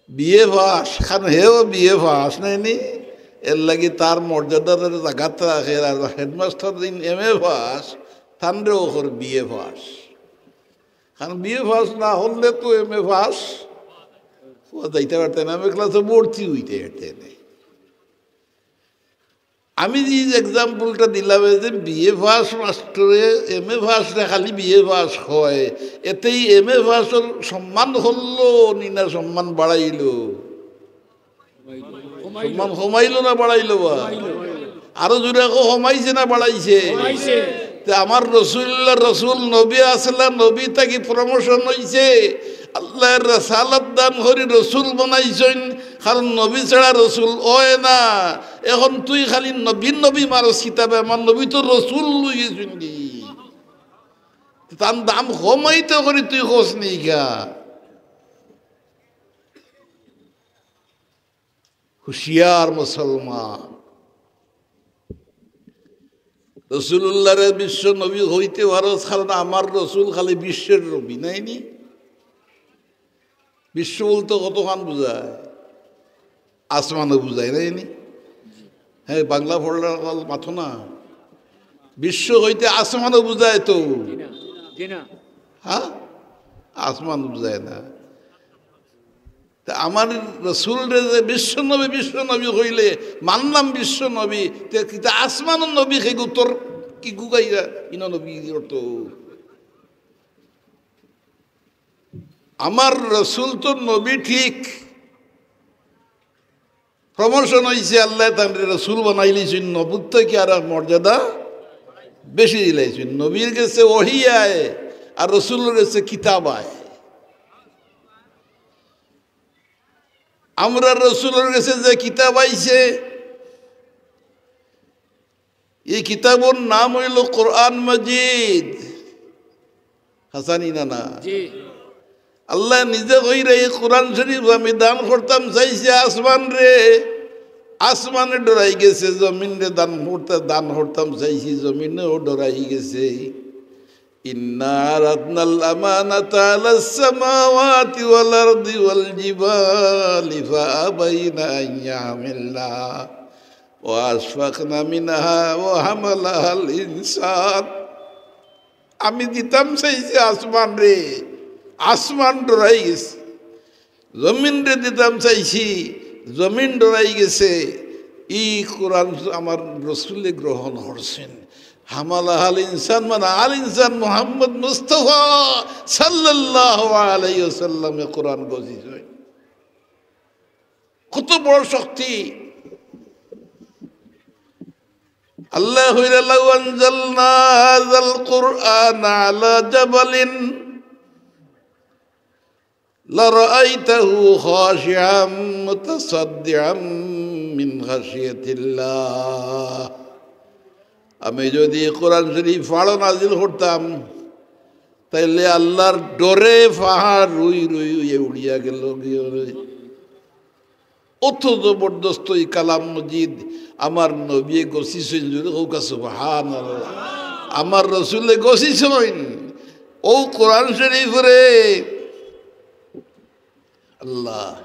বিএ পাস।" কারণ হেও বিএ পাস নাইনি, এর লাগি তার মর্যাদার জাগাত রাখে। আর হেডমাস্টার দিন এমএ পাস, তানরেও কর বিএ পাস। কারণ বিএ পাস না অইলে তো এমএ পাস ও যাইতে পারতে না, এমএ ক্লাসে ভর্তি অইতে পারতে না। আমি যে এক্সাম্পলটা দিলাম, এই যে বিএ পাস মাস্টরে, এমএ পাসরে খালি বিএ পাস কয়, এতেই এমএ পাসর সম্মান করলো নি না সম্মান বাড়াইলো? সম্মান কমাইলো না বাড়াইলো বা? আরো জোরে কও, কমাইছে না বাড়াইছে? কমাইছে। তে আমার রসুলুল্লাহ, রসুল নবী আছলা, নবী থাকি প্রমোশন অইছে, আল্লায় রেসালাত দান করি রসুল বানাইছইন, কারণ নবী ছাড়া রসুল অয় না। এখন তুই খালি নবী নবী মারস কিতাবে, আমার নবী তো রসুল অইগেছইন গি। তান দাম কমাইতে করি তুই কস নি গা। হুঁশিয়ার মুসলমান, রসুলুল্লাহরে বিশ্ব নবী কইতে পারস, কারণ আমার রসুল খালি বিশ্বর নবী, নায়নি? বিশ্ব বলতে কতখান বুঝায়? আসমানও বুঝায়, নায়নি? হ্যাঁ, বাংলা পড়লে মাথো না। বিশ্ব কইতে আসমানও বুঝায় তো। জি না, জি না। হ্যাঁ, আসমান বুঝায় না। তে আমার রসুলরে যে বিশ্ব নবী, বিশ্ব নবী কইলে মানলাম বিশ্ব নবী, তে কিতা আসমানর নবী কে গুতর কি গুগাইয়া ইনো নবী অর্থ? আমার রসুল তো নবী ঠিক, প্রমোশন অইছে, আল্লায় তানরে রসুল বানাইলিছইন, নবুত থাকি আর এক মর্যাদা বেশি দিলাইছইন। নবীর গেছে ওহী আয়, আর রসুলর গেছে কিতাব আয়। আমরার রসুলর গেছে যে কিতাব আইছে, ই কিতাবর নাম অইলো কোরআন মাজিদ। হাছা নি না না? জি। আল্লায় নিজে কইরা, "ই কোরআন শরীফ আমি দান করতাম চাইছি আসমানরে, আসমানে ডরাই গেছে, জমিনরে দান করতে, দান করতাম চাইছি, জমিনেও ডরাই গেছে।" إنا عرضنا الأمانة على السماوات والأرض والجبال فأبين أن يحملنها وأشفقن منها وحملها الإنسان। আমি দিতাম চাইছি আসমানরে, আসমান ডরাই গেছে। জমিনরে দিতাম চাইছি, জমিন ডরাই গেছে। ই কোরআন আমার রসুলে গ্রহণ করছইন। হামালাহাল ইনসান, মানে আল ইনসান মুহাম্মদ মুস্তফা সাল্লাল্লাহু আলাইহি ওয়াসাল্লামে কোরআন গছিছইন। কত বড় শক্তি! আল্লায় কইরা, "লাউ আনজালনা হাযাল কুরআনা আলা জাবালিন" لرأيته خاشعا متصدعا من خشية الله। আমি যদি কোরআন শরীফ পাহাড়ো নাজিল করতাম, তাইলে আল্লাহর ডরে পাহাড় রুই রুই অইয়া উড়িয়া গেল গিয়া। অত জবরদস্ত ই কালাম মজিদ আমার নবীয়ে গছিছইন, জোরে কউক্কা সুবহানাল্লাহ। আমার রসুলে গছিছইন অউ কোরআন শরীফরে। আল্লাহ,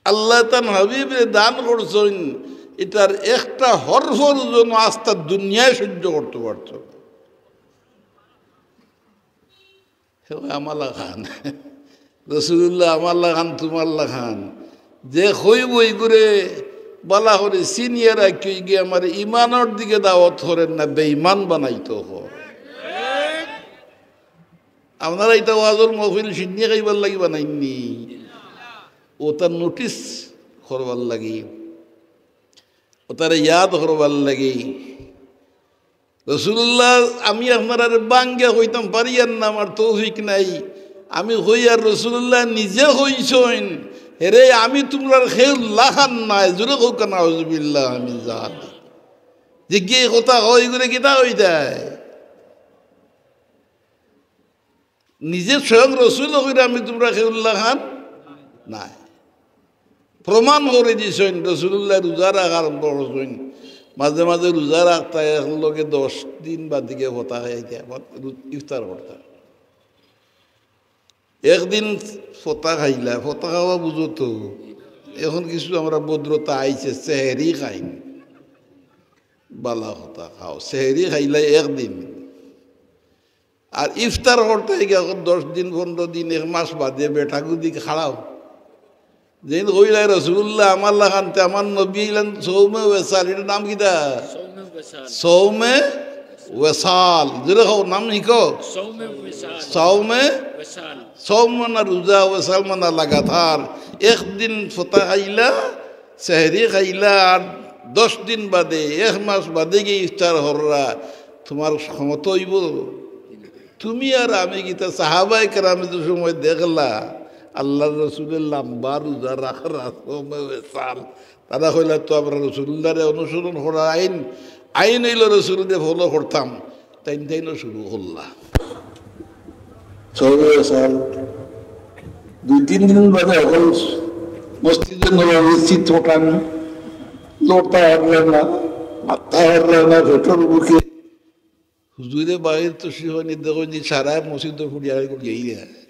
আল্লায় তান হাবিবরে দান করছইন, ইটার একটা হরফর ওজন আস্তা দুনিয়ায় সহ্য করতো পারতো না। হে ভাই, আমার লাখান। রসুলুল্লাহ আমার লাখান, তুমার লাখান। যে কইবো ইগুরে বালা করি চিনিয়া রাখিও, ইগে আমার ইমানর দিকে দাওয়াত করের না, বেইমান বানাইতো অয়। আপনারা ইতা ওয়াজর মহফিল সিন্নি খাইবার লাগি বানাইননি, অতা নোটিস করবার লাগি, অতারে ইয়াদ করবার লাগি। রসুলুল্লাহ, আমি আপনারারে বাঙ্গিয়া কইতাম পারিয়ার না, আমার তৌফিক নাই। আমি কইয়ার, রসুলুল্লাহ নিজে কইছইন, "হেরে, আমি তুমরার কেউর লাখান নায়।" জোরে কউক্কা, "নাউজুবিল্লাহ মিন জালিক।" যে গিয়ে কথা কয়, ইগুরে কিতা কইতায়? নিজে স্বয়ং রসুলে কইরা, "আমি তুমরার কেউর লাখান নায়।" প্রমাণ করি দিছইন, রসুলুল্লাহ রোজা রাখা আরম্ভ করছইন, মাঝে মাঝে রোজা রাখতা, একলগে দশ দিন বাদে গিয়া ফতা খাইতা, ইফতার করতা। একদিন ফতা খাইলা, ফতা খাওয়া বুঝো তো, এখন কিছু আমরা ভদ্রতা আইছে, সেহেরি খাইন, বালা ফতা খাও, সেহেরি খাইলা একদিন, আর ইফতার করতে গিয়া এখন দশ দিন, পনেরো দিন, এক মাস বাদে বেটাগুদি খাড়াও। যেইন কইলা রসুলুল্লাহ আমার লাখান, তে আমার নবী ইলান সৌমে ওয়েসাল, ইটার নাম কিতা? সৌমে ওয়েসাল। সৌমে ওয়েসাল। জোরে কও, নাম হিকো? সৌমে ওয়েসাল। সৌমে ওয়েসাল। সৌম মানা রোজা, ওয়েসাল মানা লাগাতার। একদিন ফতা খাইলা, সেহরি খাইলা, আর দশ দিন বাদে, এক মাস বাদে গিয়া ইফতার কররা, তুমার ক্ষমতা অইবো? তুমি আর আমি কিতা, সাহাবায়ে কেরামে যে সময় দেখলা আল্লার রসুলে লাম্বা রোজা রাখরা, সৌমে ওয়েসাল, তারা কইলা, তো আমরা রসুলুল্লারে অনুসরণ করার আইন, আইন অইলো রসুলরে follow করতাম। তাইন তাইনও শুরু করলা। সৌমে ওয়েসাল। দুই তিন দিন বাদে অখন মসজিদে নববীত চিত্রটা লড়তা পারলা না, মাততা পারলা না, পেটর ভুকে। হুজুরে বাড়িত তশরিফ আনি দেখইন যে সারা মসজিদ ফুড়িয়া গেছে।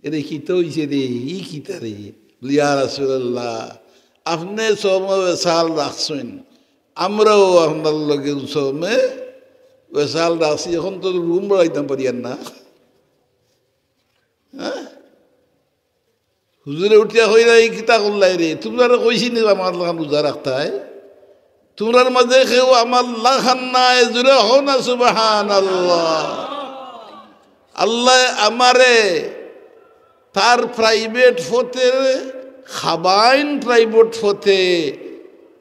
এরে কিতা অইছে রে, ই কিতা রে? ইয়া রাসুলাল্লাহ, আপনে সৌমে ওয়েসাল রাখছইন, আমরাও আপনার লগে সৌমে ওয়েসাল রাখছি, অখন তো রুম বাড়াইতাম পারিয়ার না। হ্যাঁ? হুজুরে উঠিয়া কইলা, "ই কিতা করলায় রে? তুমরারে কইছি নি আমার লাখান রোজা রাখতায়? তুমরার মাঝে কেউ আমার লাখান নায়।" জোরে কও না সুবহানাল্লাহ। আল্লায় আমারে তার private ফতে খাবাইন, private ফতে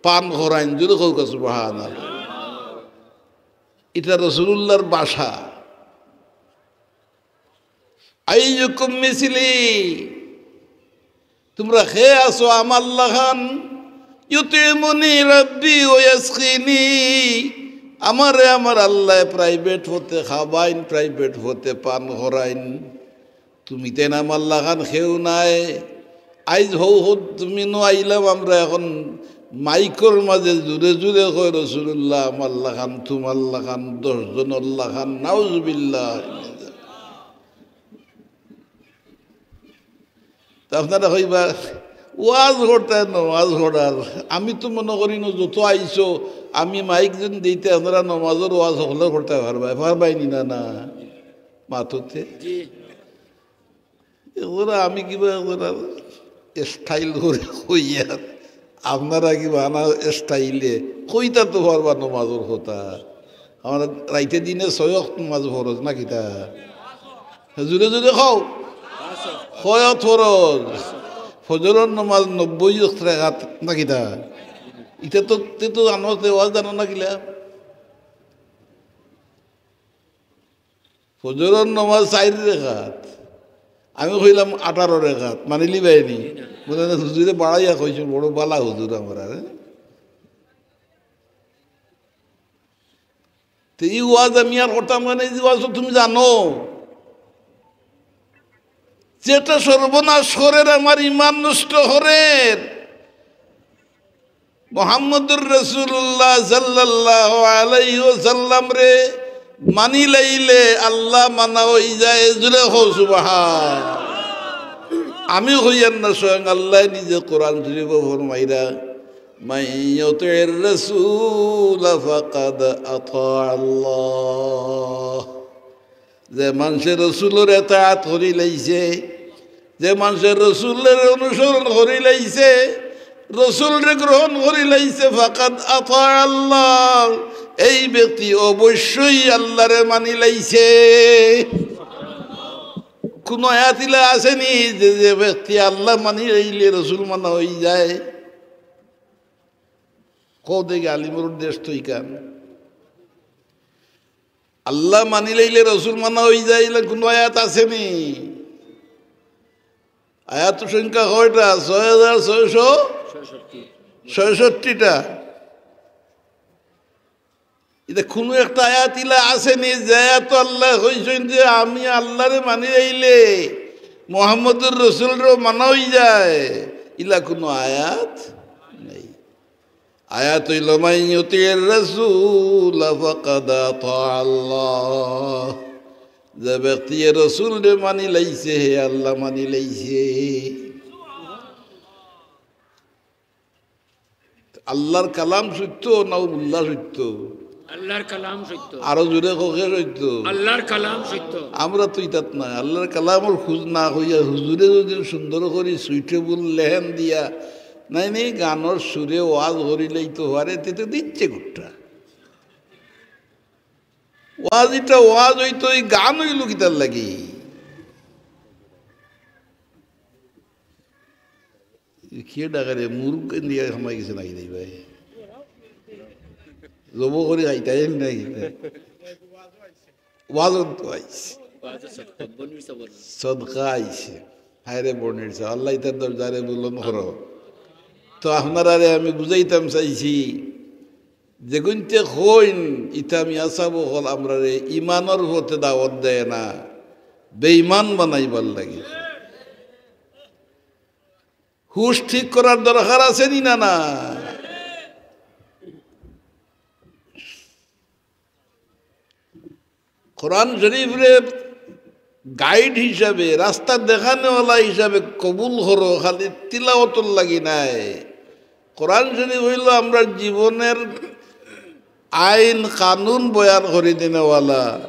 পান করাইন। জোরে কও না সুবহানাল্লাহ। ইটা রসুলুল্লার ভাষা। আইয়ুকুম মিসলি, তুমরা কে আছো আমার লাখান? ইউতিমুনি রাব্বি ওয়া ইয়াসকিনি, আমারে আমার আল্লায় private ফতে খাবাইন, private ফতে পান করাইন। তুমি তাইন আমার লাখান কেউ নায়। আইজ হউ হউ তুমি নু আইলাম, আমরা অখন মাইকর মাঝে জুরে জুরে কই, "রসুলুল্লাহ আমার লাখান, তুমার লাখান, দশ জনর লাখান।" নাউজুবিল্লাহ। তে আপনারা কইবা, "ওয়াজ করতায়, নমাজ পড়ার।" আমি তো মনো করি না যত আইছো, আমি মাইক যেন দিতে আপনারা নমাজর ওয়াজ হকলে করতায় পারবায়, পারবায় নি না, না? মাততে। জি। এগুলা আমি কিবা এগুলা style করি কইয়ার, আপনারা কিবা আনা style-এ কইতা তো পারবা নমাজর কথা। আমরা রাইতে দিনে ছয় ওয়াক্ত নমাজ ফরজ না কিতা? জুরে জুরে কও। কয় ওয়াক্ত ফরজ? ফজরর নমাজ নব্বই ওয়াক্ত রাকাত না কিতা? ইতা তো, তে তো জানো, তে ওয়াজ জানো না কিলা? ফজরর নমাজ চাইর রেকাত, আমি কইলাম আঠারো রেকাত, মানিলিবায়নি? বুলে না, হুজুরে বাড়াইয়া কইছইন, বড় বালা হুজুর আমার, আরে। তে ই ওয়াজ আমি আর করতাম কেনে, ই ওয়াজ তো তুমি জানো। যেটা সর্বনাশ করের, আমার ইমান নষ্ট করের। মোহাম্মদুর রাসূলুল্লাহ সাল্লাল্লাহু আলাইহি ওয়াসাল্লামরে মানি লাইলে আল্লাহ মানা অইযায়, জুরে কও সুবহান। আমি কইয়ার না, স্বয়ং আল্লায় নিজে কোরআন শরীফো ফরমাইরা, "মান ইউতির রাসূলা ফাকাদ আতা আল্লাহ।" যে মানষে রসুলর এতাআত করি লাইছে, যে মানষে রসুলর অনুসরণ করি লাইছে, রসুলরে গ্রহণ করি লাইছে, ফাকাদ আতা আল্লাহ, এই ব্যক্তি অবশ্যই আল্লারে মানি লাইছে। কুনু আয়াত ইলা আছেনি যে, যে ব্যক্তি আল্লাহ মানি লাইলে রসুল মানা অইযায়? কও দেখি, আলিমর দেশ তো ইখান। আল্লাহ মানি লাইলে রসুল মানা অইযায়, ইলা কুনু আয়াত আছেনি? আয়াত সংখ্যা কয়টা? ছয় হাজার ছয়শো ছয়ষট্টিটা। ইতা কুনু একটা আয়াত ইলা আছেনি যে আয়াতো আল্লায় কইছইন যে আমি আল্লারে মানি লাইলে মোহাম্মদুর রসুলরেও মানা অইযায়? ইলা কুনু আয়াত নাই। আয়াত অইলো, "মান ইউতির রাসূলা ফাকাদ আতা আল্লাহ।" যে ব্যক্তিয়ে রসুলরে মানি লাইছে, হে আল্লাহ মানি লাইছে। আল্লার কালাম সত্য না মোল্লা সত্য? আল্লাহর কালাম সত্য। আরো জোরে কও, কে সত্য? আল্লাহর কালাম সত্য। আমরা তো ইতাত নাই। আল্লাহর কালামর খুঁজ না কইয়া হুজুরে যদি সুন্দর করি suitable লেহেন দিয়া, নাই নাই, গানর সুরে ওয়াজ করিলেই তো পারে, তে তো দিচ্ছে গুট্টা। ওয়াজ ইটা ওয়াজ অইতো, ই গান অইলো কিতার লাগি? কে ডাকে রে? মুরগ দিয়া হামাই গেছে নাকি রে ভাই? জব করি খাইতাই নাকি? ওয়াজও তো আইছে। সদকা আইছে। হায় রে বর্ণির সাহেব, আল্লাহ ইতার দরজারে বুলন্দ করো। তো আপনারারে আমি বুঝাইতাম চাইছি, যেগুইনতে কইন, ইতা মিয়া সাব অকল আমরারে ইমানর পথে দাওয়াত দেয় না, বেইমান বানাইবার লাগি। হুশ ঠিক করার দরকার আছে নি না, না? কোরআন শরীফরে গাইড হিসাবে, রাস্তা দেখানেওয়ালা হিসাবে কবুল করো, খালি তিলাওয়াতর লাগি নায়। কোরআন শরীফ অইলো আমরার জীবনর আইন কানুন বয়ান করি দিনেওয়ালা।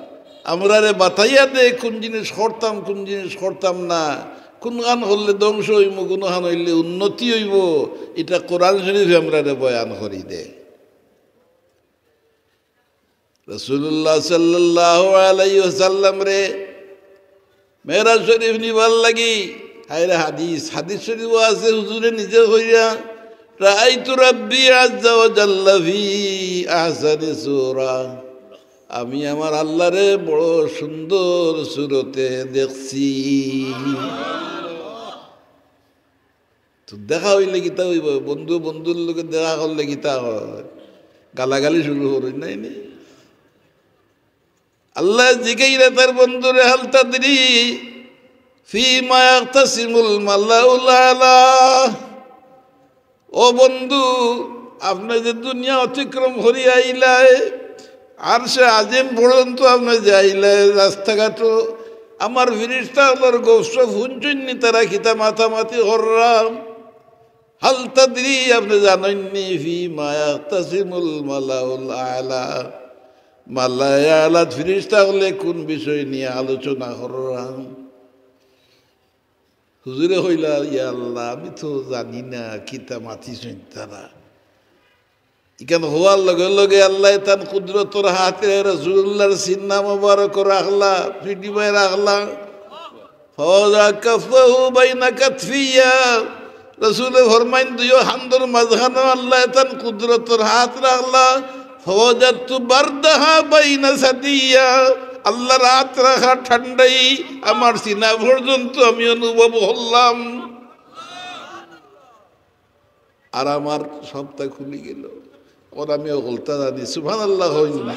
আমরারে বাতাইয়া দে কুন জিনিস করতাম, কুন জিনিস করতাম না, কুনখান করলে ধ্বংস অইমু, কুনখান অইলে উন্নতি অইবো, ইটা কোরআন শরীফে আমরারে বয়ান করি দে। রাসূলুল্লাহ সাল্লাল্লাহু আলাইহি ওয়াসাল্লামরে মেরাজ শরীফ নিবার লাগি, হায়রে হাদিস, হাদিস শরীফও আছে, হুজুরে নিজে কইরা, "রাআইতু রাব্বি আযজা ওয়া জাল্লা ফি আহসানি সূরা।" আমি আমার আল্লাহরে বড় সুন্দর সুরতে দেখছি। তো দেখা অইলে কিতা অইবো? বন্ধু বন্ধুর লগে দেখা করলে কিতা অয়? গালাগালি শুরু করইন, নায় নি? আল্লায় জিগাইরা তার বন্ধুরে, "হাল তাদরি ফিমা ইয়াখতাসিমুল মালাউল আলা?" ও বন্ধু, আপনে যে দুনিয়া অতিক্রম করি আইলায়, আরশে আজিম পর্যন্ত আপনে যে আইলায়, রাস্তাঘাটো আমার ফিরিস্তা অকলর গফসফ হুনছইন নি, তারা কিতা মাতামাতি কররা? হাল তাদরি, আপনে জানইন নি, ফিমা ইয়াখতাসিমুল মালাউল আলা? মালায়ে আলাত ফিরিস্তা অকলে কুন বিষয় নিয়া আলোচনা কররা? হুজুরে কইলা, "ইয়া আল্লাহ, আমি তো জানি না কিতা মাতিছইন তারা।" ইখান কওয়ার লগে লগে আল্লায় তান কুদরতর হাতে রাসূলুল্লাহর সিনা মোবারক রাখলা, পিঠিবায় রাখলা। ফাওয়াদা কাফাহু বাইনা কাতফিয়া। রাসূলে ফরমাইন, দুইও হান্দর মাঝখানো আল্লায় তান কুদরতর হাত রাখলা। ফাওয়াজাতু বারদাহা বাইনা সাদিয়া। আল্লাহর হাত রাখা ঠান্ডাই আমার সিনা পর্যন্ত আমি অনুভব করলাম। আর আমার সবটা খুলি গেল। অখন আমি অকলতা জানি, সুবহানাল্লাহ কইন না।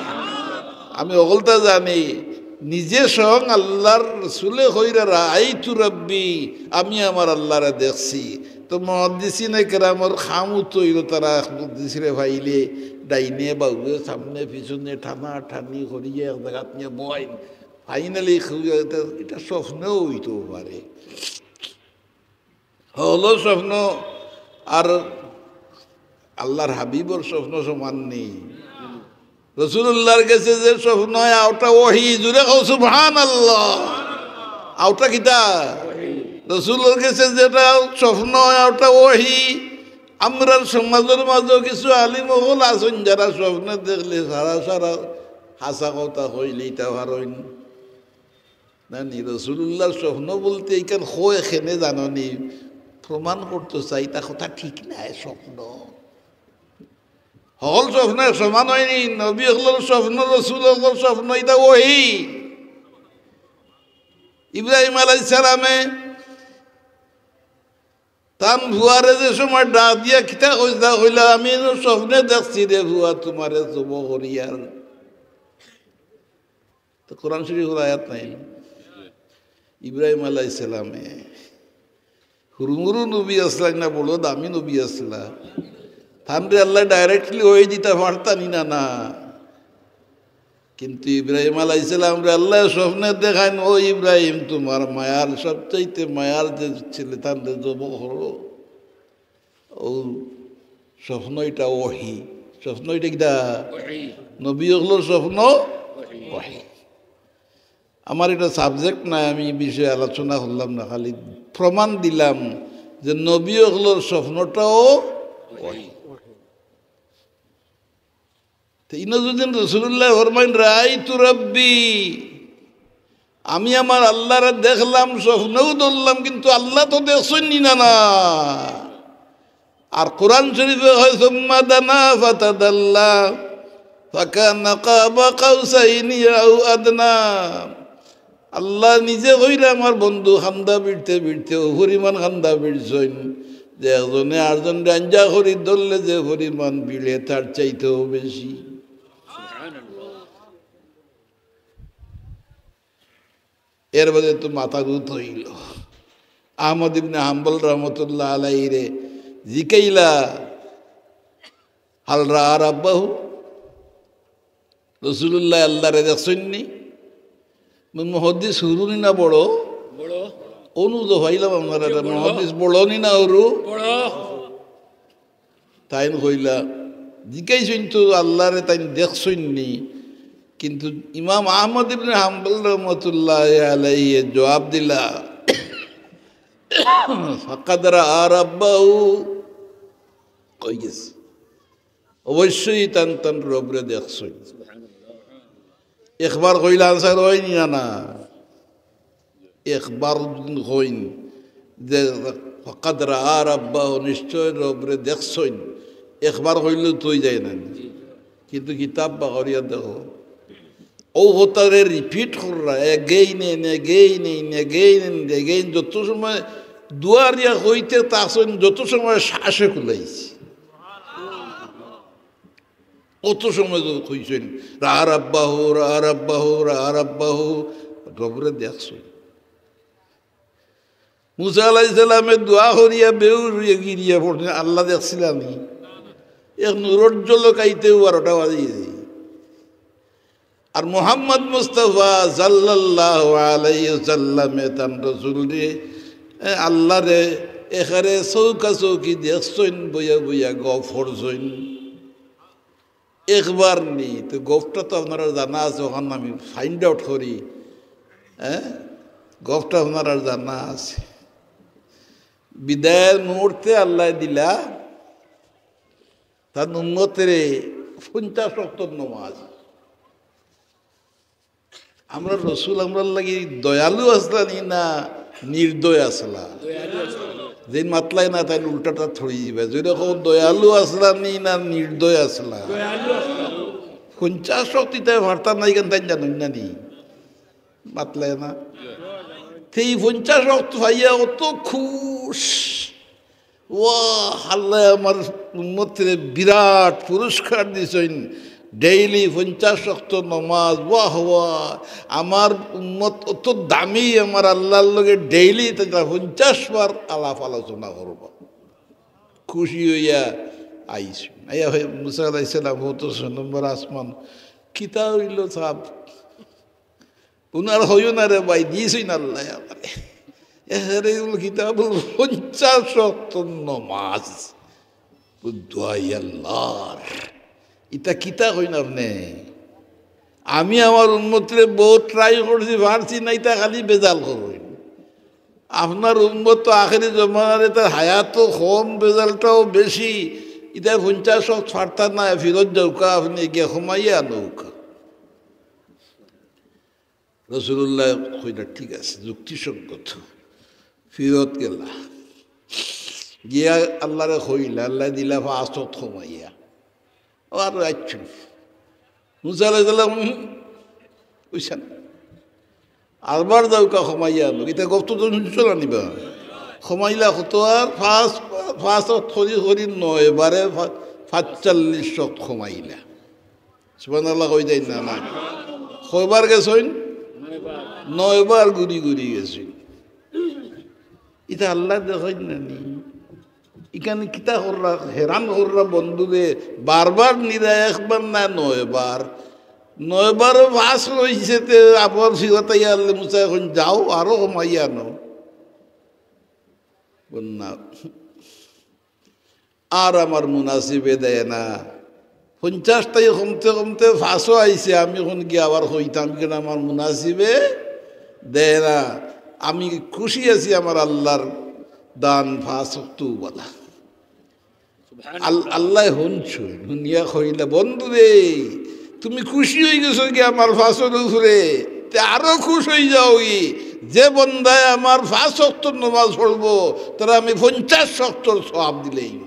আমি অকলতা জানি, নিজে স্বয়ং আল্লাহর রাসূলে কইরা, "রাআইতু রাব্বি", আমি আমার আল্লাহরে দেখছি। তো মুহাদ্দিসিনে কেরামর কামও তো অইলো, তারা এক মুহাদ্দিসরে পাইলে ডাইনে বাউয়ে, সামনে পিছনে টানা টানি করিয়া এক জাগাত নিয়া বওয়াইন। Finally কইয়া, "ইটা, ইটা স্বপ্নও অইতো পারে।" হকলর স্বপ্ন আর আল্লাহর হাবিবর স্বপ্ন সমান নি। রাসূলুল্লাহর গেছে যে স্বপ্ন অয়, অটা ওহী। জুরে কও সুবহানাল্লাহ। অটা কিতা? রাসূলর গেছে যেটা স্বপ্ন অয়, অটা ওহী। আমরার সমাজর মাঝেও কিছু আলিম অকল আছইন, যারা স্বপ্নে দেখলে সারা সারা হাছা কথা কইলিতা পারইন। না নি, রাসূলুল্লাহর স্বপ্ন বলতে ইখান কয় কেনে জানো নি? প্রমাণ করতো চায়, ইতা কথা ঠিক নায়, স্বপ্ন। হকল স্বপ্ন এক সমান অয় নি, নবী অকলর স্বপ্ন, রাসূল অকলর স্বপ্ন, ইতা ওহী। ইব্রাহিম আলাইহিস সালামে তান ফুয়ারে যে সময় ডাক দিয়া কিতা কইতা কইলা, "আমি এন স্বপ্নে দেখছি রে ফুয়া, তুমারে জব করিয়ার।" তো কোরআন শরীফর আয়াত নাই? ইব্রাহিম আলাইহিস সালামে হুরুমুরু নবী আছলা না, বড় দামি নবী আছলা। তানরে আল্লায় directly ওহী দিতা পারতা নি না, না। কিন্তু ইব্রাহিম আলাইহিস সালামরে আল্লায় স্বপ্নে দেখাইন, "ও ইব্রাহিম, তুমার মায়ার, সবচাইতে মায়ার যে ছেলে, তানরে জব করো।" অউ স্বপ্ন ইটা ওহী। স্বপ্ন ইটা কিতা? ওহী। নবী অকলর স্বপ্ন ওহী। ওহী। আমার ইটা subject নায়, আমি ই বিষয়ে আলোচনা করলাম না, খালি প্রমাণ দিলাম যে নবী অকলর স্বপ্নটাও ওহী। ওহী। তে ইনো যদি রাসূলুল্লায় ফরমাইন, "রাআইতু রাব্বি", আমি আমার আল্লারে দেখলাম, স্বপ্নও ধরলাম, কিন্তু আল্লা তো দেখছইন নি না, না। আর কোরআন শরীফে কয়, "সুম্মা দানা ফাতাদাল্লা, ফাকানা কাবা কাউসাইনি আও আদনা।" আল্লায় নিজে কইরা, "আমার বন্ধু কান্দা ভিড়তে ভিড়তে অউ পরিমাণ কান্দা ভিড়ছইন যে একজনে আরজনরে আঞ্জা করি ধরলে যে পরিমাণ ভিড়ে তার চাইতেও বেশি।" এর বাদে তো মাথা গুত অইল। আহমদ ইবনে হাম্বল রহমতুল্লাহ আলাইহিরে জিকাইলা, "হাল রাআ রাব্বাহু?" রাসূলুল্লায় আল্লারে দেখছইন নি? মুহাদ্দিস হুরু নি না বড়? বড়। অনু তো পাইলাম আপনারা, বড়। মুহাদ্দিস বড় নি না হুরু? বড়। তাইন কইলা, জিকাইছইন তো আল্লারে তাইন দেখছইন নি, কিন্তু ইমাম আহমদ ইবনে হাম্বল রহমতুল্লাহ আলাইহি জবাব দিলা, "ফাকাদ রাআ রাব্বাহু।" কই গেছে? অবশ্যই তান তান রবরে দেখছইন। একবার কইলে answer অয়নি না, না? একবার যদি কইন যে "ফাকাদ রাআ রাব্বাহু", নিশ্চয় রবরে দেখছইন, একবার কইলে তো অই যায় না নি? কিন্তু কিতাব বা করিয়া দেখো, অউ কথারে repeat কররা, again and again and again and again, যত সময় দুয়ারিয়া কইতে থাকছইন, যত সময় শ্বাসে কুলাইছে। অত সময় তো কইছইন, "রাআ রাব্বাহু, রাআ রাব্বাহু, রাআ রাব্বাহু", রবরে দেখছইন। মুসা আলাইহিস সালামে দোয়া করিয়া বেহুশ অইয়া গিরিয়া পড়ছইন, আল্লা দেখছিলা নি? এক নূরর ঝলক আইতেউ বারোটা বাজি যায়। আর মুহাম্মদ মুস্তাফা সাল্লাল্লাহু আলাইহি ওয়াসাল্লামে তান রসুলরে, এ, আল্লারে একেবারে চউখা চউখি দেখছইন, বইয়া বইয়া গফ করছইন। একবার নি, তো গফটা তো আপনারার জানা আছে, অখান আমি find out করি, হ্যাঁ, গফটা আপনারার জানা আছে। বিদায়র মুহূর্তে আল্লায় দিলা তান উম্মতরে পঞ্চাশ ওয়াক্তর নমাজ। আমরার রসুল আমরার লাগি দয়ালু আছলা নি না নির্দয় আছলা? যেইন মাতলায় না তাইন উল্টাটা থই দিবা। যদি কও দয়ালু আছলা নি না নির্দয় আছলা? পঞ্চাশ ওয়াক্ত ইতায় পারতা নায় কেনে তাইন জানইন না নি? মাতলায় না। তে ই পঞ্চাশ ওয়াক্ত পাইয়া অত খুশ। ওয়াহ, আল্লায় আমার উম্মতরে বিরাট পুরস্কার দিছইন। Daily পঞ্চাশ ওয়াক্ত নমাজ, ওয়াহ, ওয়াহ। আমার উম্মত অত দামি, আমার আল্লার লগে daily তারা পঞ্চাশ বার আলাপ আলোচনা করবা। খুশি অইয়া আইছইন। আইয়া মুসা আলাইহিস সালাম কইতা, "ছয় নম্বর আসমান, কিতা অইলো সাব?" উনার কইও না রে ভাই, দিছইন আল্লায় আমারে। এরে বল কিতা বল পঞ্চাশ ওয়াক্ত নমাজ। বল দোয়াই আল্লার। ইতা কিতা কইন আপনে? আমি আমার উম্মতরে বহুত try করছি, পারছি না, ইতা খালি বেজাল করইন। আপনার উম্মত তো আখেরি জমানার, ইতার হায়াতও কম, বেজালটাও বেশি। ইতা পঞ্চাশ ওয়াক্ত পারতা না, ফিরত যাউক্কা, আপনে গিয়া কমাইয়া আনউক্কা। রাসূলুল্লায় কইলা, "ঠিক আছে, যুক্তিসঙ্গত।" ফিরত গেলা, গিয়া আল্লারে কইলা, আল্লায় দিলা পাঁচ ওয়াক্ত কমাইয়া। আবার আইছইন। মুসা আলাইহিস সালাম, "হুম, কইছইন, আরবার যাউক্কা কমাইয়া আনো।" ইতা গফ তো তুমি শুনছো না নি বা? কমাইলা কত আর? পাঁচ, পাঁচ ওয়াক্ত করি করি নয় বারে পা-, পাঁচচল্লিশ ওয়াক্ত কমাইলা। সুবহানাল্লাহ কই যাইন না, না। কয়বার গেছইন? নয়বার ঘুরি ঘুরি গেছইন। ইতা আল্লায় দেখইন না নি? ইখান কিতা কররা, হেরান কররা বন্ধুরে, বারবার নিরা, একবার না নয়বার। নয়বারও পাস অইছে, তে আবার ফিরত আইয়া আল্লায় মুসায় কইন, "যাও, আরো কমাইয়া আনো।" বল না। আর আমার মুনাসিবে দেয় না, পঞ্চাশ থাকি কমতে কমতে পাঁচও আইছে। আমি অখন গিয়া আবার কইতাম, কেন আমার মুনাসিবে দেয় না। আমি খুশি আছি আমার আল্লাহর দান পাঁচ ওয়াক্ত বালা। আল-, আল্লায় হুনছইন, হুনিয়া কইলা, "বন্ধু রে, তুমি খুশি অইগেছো কি আমার পাঁচর উপরে? তে আরো খুশ অইযাওগি। যে বন্দায় আমার পাঁচ ওয়াক্তর নমাজ পড়বো, তারে আমি পঞ্চাশ ওয়াক্তর সওয়াব দিলাইমু।"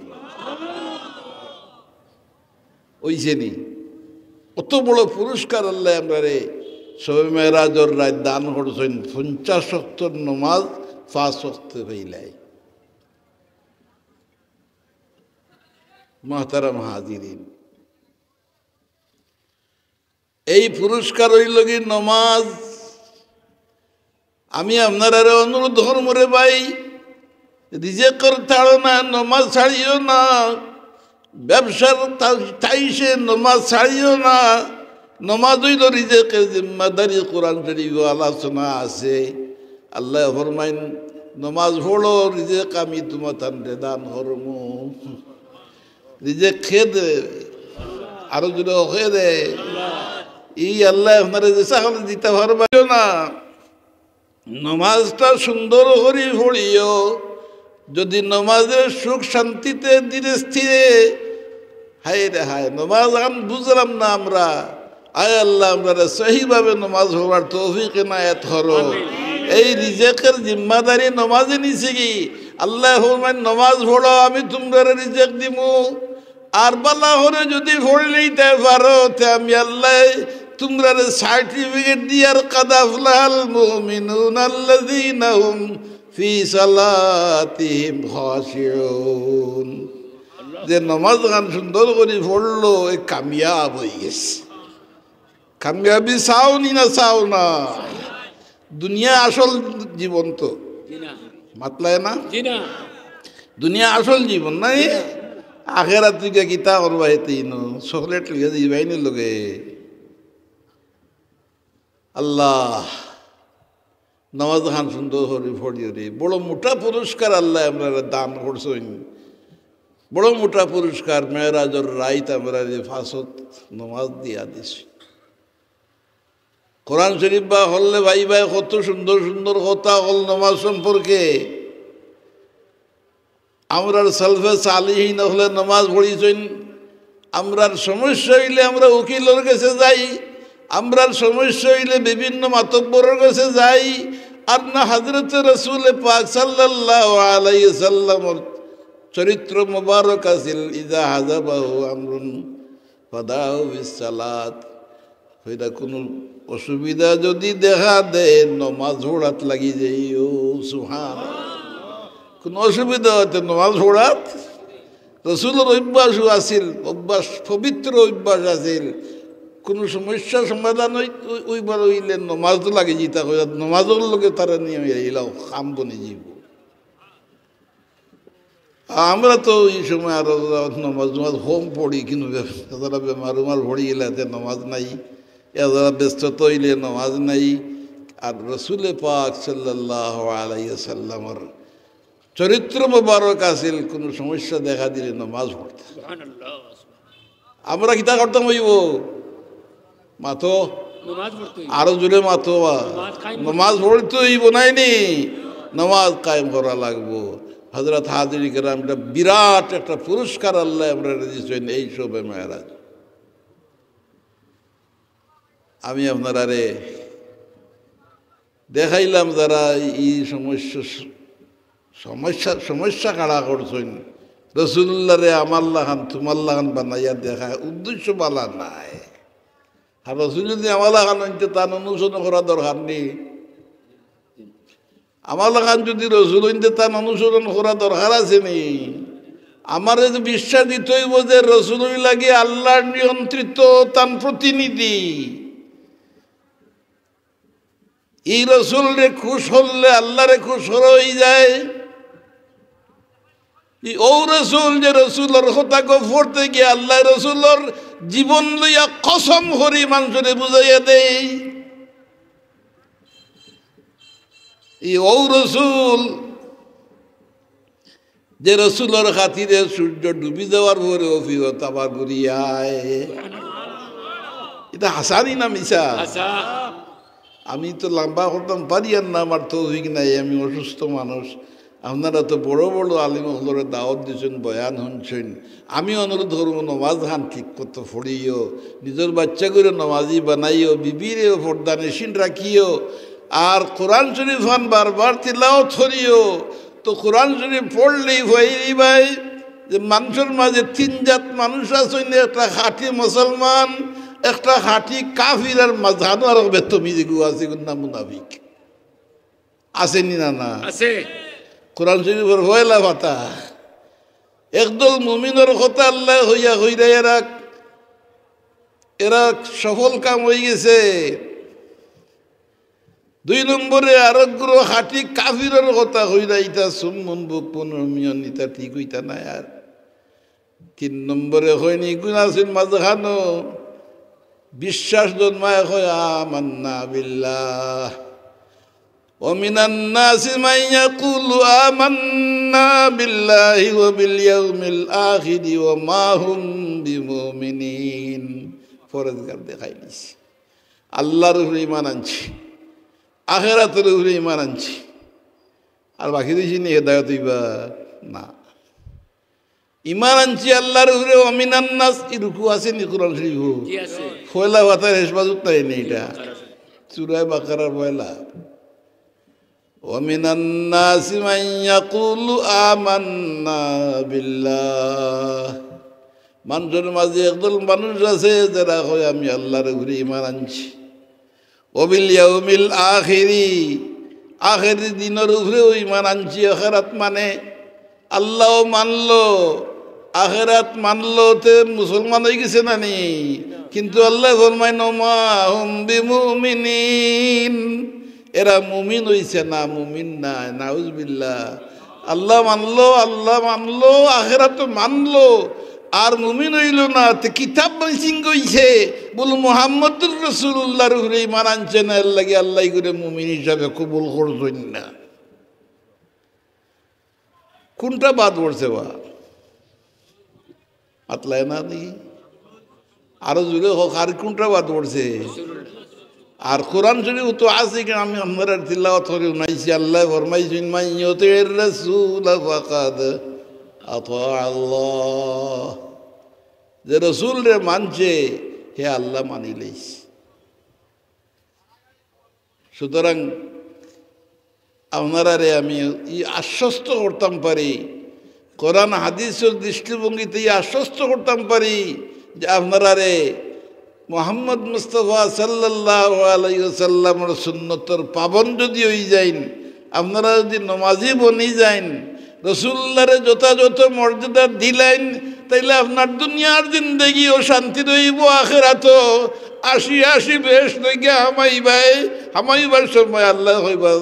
অইছে নি? অত বড় পুরস্কার আল্লায় আমরারে শবে মেরাজর রাইত দান করছইন, পঞ্চাশ ওয়াক্তর নমাজ পাঁচ ওয়াক্তে পাইলাই। মুহতারাম হাজিরিন, এই পুরস্কার অইলোগি নমাজ। আমি আপনারারে অনুরোধ করমু রে ভাই, রিজেকর তাড়নায় নমাজ ছাড়িও না, ব্যবসার তা-, তাইশে নমাজ ছাড়িও না। নমাজ অইলো রিজেকর জিম্মাদারি, কোরআন শরীফো আলোচনা আছে। আল্লায় ফরমাইন, "নমাজ পড়ো, রিজেক আমি তুমাতানরে দান করমু।" রিজেক কে দে? আরো জোরে কে দে? ই আল্লায় আপনারে যে চাকরি দিতা পারবা না। নমাজটা সুন্দর করি পড়িও। যদি নমাজে সুখ শান্তিতে ধীরে স্থিরে, হায় রে হায়, নমাজ আন বুঝলাম না আমরা। আয় আল্লাহ, আমরারে সহিভাবে নমাজ পড়ার তৌফিক এনায়েত করো। এই রিজেকর জিম্মাদারি নমাজে নিছে কি? আল্লায় ফরমাইন, "নমাজ পড়ো, আমি তুমরারে রিজেক দিমু।" আর বালা করি যদি পড়িলাইতায় পারো, তে আমি আল্লায় তুমরারে সার্টিফিকেট দিয়ার, "কাদ আফলাহাল মুমিনুন আল্লাযীনা হুম ফি সালাতিহিম খাশিউন।" যে নমাজ খান সুন্দর করি পড়লো, এ কামিয়াব অইগেছে। কামিয়াবি চাও নি না চাও না? দুনিয়া আসল জীবন তো। জি না। মাতলায় না? জি না। দুনিয়া আসল জীবন নাই? জি না। আখেরাত তুই গিয়া কিতা করবা হেতে ইনো? চকলেট লইয়া যাইবায় নি লগে? আল্লাহ, নমাজ খান সুন্দর করি পড়িও রে। বড় মোটা পুরস্কার আল্লায় আমরারে দান করছইন। বড় মোটা পুরস্কার, মেরাজর রাইত আমরারে পাঁচ ওয়াক্ত নমাজ দিয়া দিছইন। কোরআন শরীফ বার করলে ভাই ভাই কত সুন্দর সুন্দর কথা অকল নমাজ সম্পর্কে। আমরার সালফে সালিহিন অকলে নমাজ পড়িছইন। আমরার সমস্যা অইলে আমরা উকিলর গেছে যাই, আমরার সমস্যা অইলে বিভিন্ন মাতব্বরর গেছে যাই। আর না, হযরতে রাসূলে পাক সাল্লাল্লাহু আলাইহি সাল্লামর চরিত্র মোবারক আছিল, "ইযা হাযাবাহু আমরুন ফাদাউ বিস সালাত।" কইরা কুনু অসুবিধা যদি দেখা দেয়, নমাজ পড়াত লাগি যাইও। সুবহান। কুনু অসুবিধা অইতে নমাজ পড়াত। রসুলর অভ্যাসও আছিল, অভ্যাস, পবিত্র অভ্যাস আছিল। কুনু সমস্যা সমাধান অই-, অই-, অইবার অইলে নমাজ তো লাগি যাইতা, কইরা নমাজর লগে তারে নিয়া আইলাও, কাম বনি যাইবো। আমরা তো ই সময় আরো নমাজ নমাজ কম পড়ি, কিন্তু বে-, যারা বেমার উমার পড়ি গেলে এতে নমাজ নাই, এ যারা ব্যস্ততা অইলে নমাজ নাই। আর রসুলে পাক সাল্লাল্লাহু আলাইহি ওয়াসাল্লামর চরিত্র মোবারক আছিল, কুনু সমস্যা দেখা দিলে নমাজ পড়তা। সুবহানাল্লাহ। আমরা কিতা করতাম অইবো? মাতো। নমাজ পড়তে অইবো। আরো জোরে মাতো। নমাজ কায়েম নমাজ পড়তে অইবো নায় নি? নমাজ কায়েম করা লাগবো। হযরত হাজিরিন কেরাম, এটা বিরাট একটা পুরস্কার আল্লায় আমরারে দিছইন এই শবে মেরাজ। আমি আপনারারে দেখাইলাম যারা ই সমস্যা, সমস্যা, সমস্যা খাড়া করছইন, রসুলুল্লাহরে আমার লাখান, তুমার লাখান বানাইয়া দেখায়, উদ্দেশ্য বালা নায়। আর রসুল যদি আমার লাখান অইতে তান অনুসরণ করা দরকার নি? আমার লাখান যদি রসুল অইতে তান অনুসরণ করা দরকার আছে নি? আমারে যে বিশ্বাস দিতে অইবো যে রসুল অইলা গি আল্লাহর নিয়ন্ত্রিত তান প্রতিনিধি। ই রসুলরে খুশ করলে আল্লাহরে খুশ করা অইযায়। ই অউ রসুল যে রসুলর কথা গো পড়তে গিয়া আল্লায় রসুলর জীবন লইয়া কসম করি মানষরে বুঝাইয়া দেয়। ই অউ রসুল যে রসুলর খাতিরে সূর্য ডুবি যাওয়ার পরেও ফিরত আবার ঘুরিয়া আয়। ইটা হাছা নি না মিছা? হাছা। আমি তো লম্বা করতাম পারিয়ার না, আমার তৌফিক নাই, আমি অসুস্থ মানুষ। আপনারা তো বড় বড় আলিম অকলরে দাওয়াত দিছইন, বয়ান হুনছইন। আমি অনুরোধ করমু, নমাজ খান ঠিক মতো পড়িও, নিজর বাচ্চাগুরে নমাজি বানাইও, বিবিরেও পর্দানিশীন রাখিও, আর কোরআন শরীফ খান বারবার তিলাওয়াত করিও। তো কোরআন শরীফ পড়লেই পাইরি ভাই যে মানষর মাঝে তিন জাত মানুষ আছইন, একটা খাঁটি মুসলমান, একটা খাঁটি কাফির, আর মাঝখানো আরো বেতমিজ এগু আছে, এগুর নাম মুনাফিক। আছে নি না, না? আছে। কোরআন শরীফর পয়লা পাতা, একদল মুমিনর কথা আল্লায় কইয়া কইরা এরা, এরা সফল কাম অইগেছে। দুই নম্বরে আরোগ্র খাঁটি কাফিরর কথা কইরা, ইতা সুম্মুন বুকমুন উমিয়ুন, ইতা ঠিক অইতা নায়। আর তিন নম্বরে কইন, ইগুন আছইন মাঝখানো, বিশ্বাস জন্মায় কয়, "আমান্না বিল্লাহ।" "ওয়া মিনান নাসি মান ইয়াকুলু আমান্না বিল্লাহি ওয়া বিল ইয়াউমিল আখিরি ওয়া মা হুম বিমুমিনিন।" পরেজগার দেখাই দিছে। আল্লাহর উপরে ঈমান আনছি, আখেরাতর উপরে ঈমান আনছি, আর বাকি রইছে নি হেদায়েত অইবা? না। ঈমান আনছি আল্লাহর উপরে, ওয়া মিনান নাস, ই রুকু আছে নি কোরআন শরীফো? জি আছে। পয়লা পাতার শেষ বাজুত নাই নি ইটা? সুরায়ে বাকারার পয়লা। "ওয়া মিনান নাসি মান ইয়াকুলু আমান্না বিল্লাহ।" মানষর মাঝে একদল মানুষ আছে যেরা কয়, "আমি আল্লাহর উপরে ঈমান আনছি।" "ওয়া বিল ইয়াউমিল আখিরি", আখেরি দিনর উপরেও ঈমান আনছি। আখেরাত মানে আল্লাহ মানলো, আখেরাত মানলো, তে মুসলমান অইগেছে না নি? কিন্তু আল্লায় ফরমাইন, "ওয়া মা হুম বিমুমিনিন", এরা মুমিন অইছে না, মুমিন নায়, নাউজুবিল্লাহ। আল্লাহ মানলো, আল্লাহ মানলো, আখেরাত মানলো, আর মুমিন অইলো না, তে কিতাব মিসিং অইছে, বলে মুহাম্মদুর রাসূলুল্লাহর উপরে ঈমান আনছে না, এর লাগি আল্লায় ইগুরে মুমিন হিসাবে কবুল করছইন না। কোনটা বাদ পড়ছে বা? মাতলায় না দেখি। আরো জোরে কউক, আর কোনটা বাদ পড়ছে? আর কোরআন শরীফো তো আছে, কিন্তু আমি আপনারারে তিলাওয়াত করি হুনাইছি, আল্লায় ফরমাইছইন, "মান ইউতির রাসূলা ফাকাদ আতা আল্লাহ।" যে রসুলরে মানছে, হে আল্লাহ মানিলাইছে। সুতরাং আপনারারে আমি ই আশ্বস্ত করতাম পারি, কোরআন হাদিসর দৃষ্টিভঙ্গিতে ই আশ্বস্ত করতাম পারি যে আপনারারে মুহাম্মদ মুস্তাফা সাল্লাল্লাহু আলাইহি ওয়াসাল্লামর সুন্নতর পাবন যদি অই যাইন, আপনারা যদি নমাজি বনি যাইন, রসুলুল্লাহরে যথাযথ মর্যাদা দিলাইন, তাইলে আপনার দুনিয়ার জিন্দেগিও শান্তি রইবো, আখেরাতও। আশি আশি বেহেশত গিয়া হামাইবায়, হামাইবার সময় আল্লায় কইবা,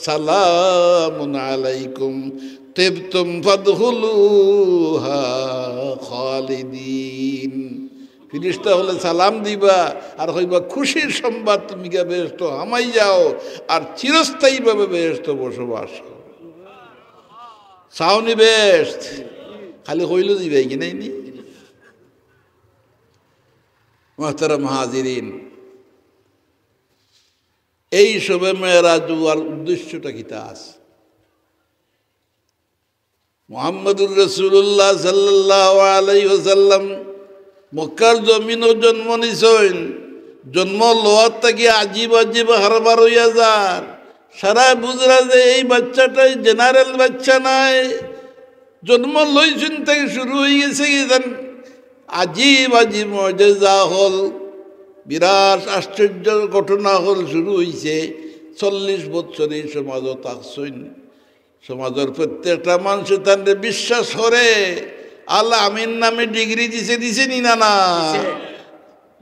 "সালামুন আলাইকুম, তিবতুম ফাদখুলুহা খালিদিন।" ফিরিস্তা অকলে সালাম দিবা আর কইবা, "খুশির সংবাদ, তুমি গিয়া বেহেশতো হামাই যাও, আর চিরস্থায়ীভাবে বেহেশতো বসবাস করো।" চাও নি বেহেশত? খালি কইলো দিবায় কি নাই নি? মুহতারাম হাজিরিন, এই শবে মেরাজ অওয়ার উদ্দেশ্যটা কিতা আছে? মুহাম্মদুর রাসূলুল্লাহ সাল্লাল্লাহু আলাইহি ওয়াসাল্লাম মক্কার জমিনো জন্ম নিছইন। জন্ম লওয়ার থাকি আজীব আজীব হারবার অইয়া যার। সারায় বুঝরা যে এই বাচ্চাটাই জেনারেল বাচ্চা নায়। জন্ম লইছইন থাকি শুরু অইগেছে কি জান, আজীব আজীব মুজিজা অকল, বিরাট আশ্চর্যর ঘটনা অকল শুরু অইছে। চল্লিশ বছর এই সমাজো থাকছইন। সমাজর প্রত্যেকটা মানষে তানরে বিশ্বাস করে। আল আমিন নামে ডিগ্রি দিছে, দিছে নি না, না?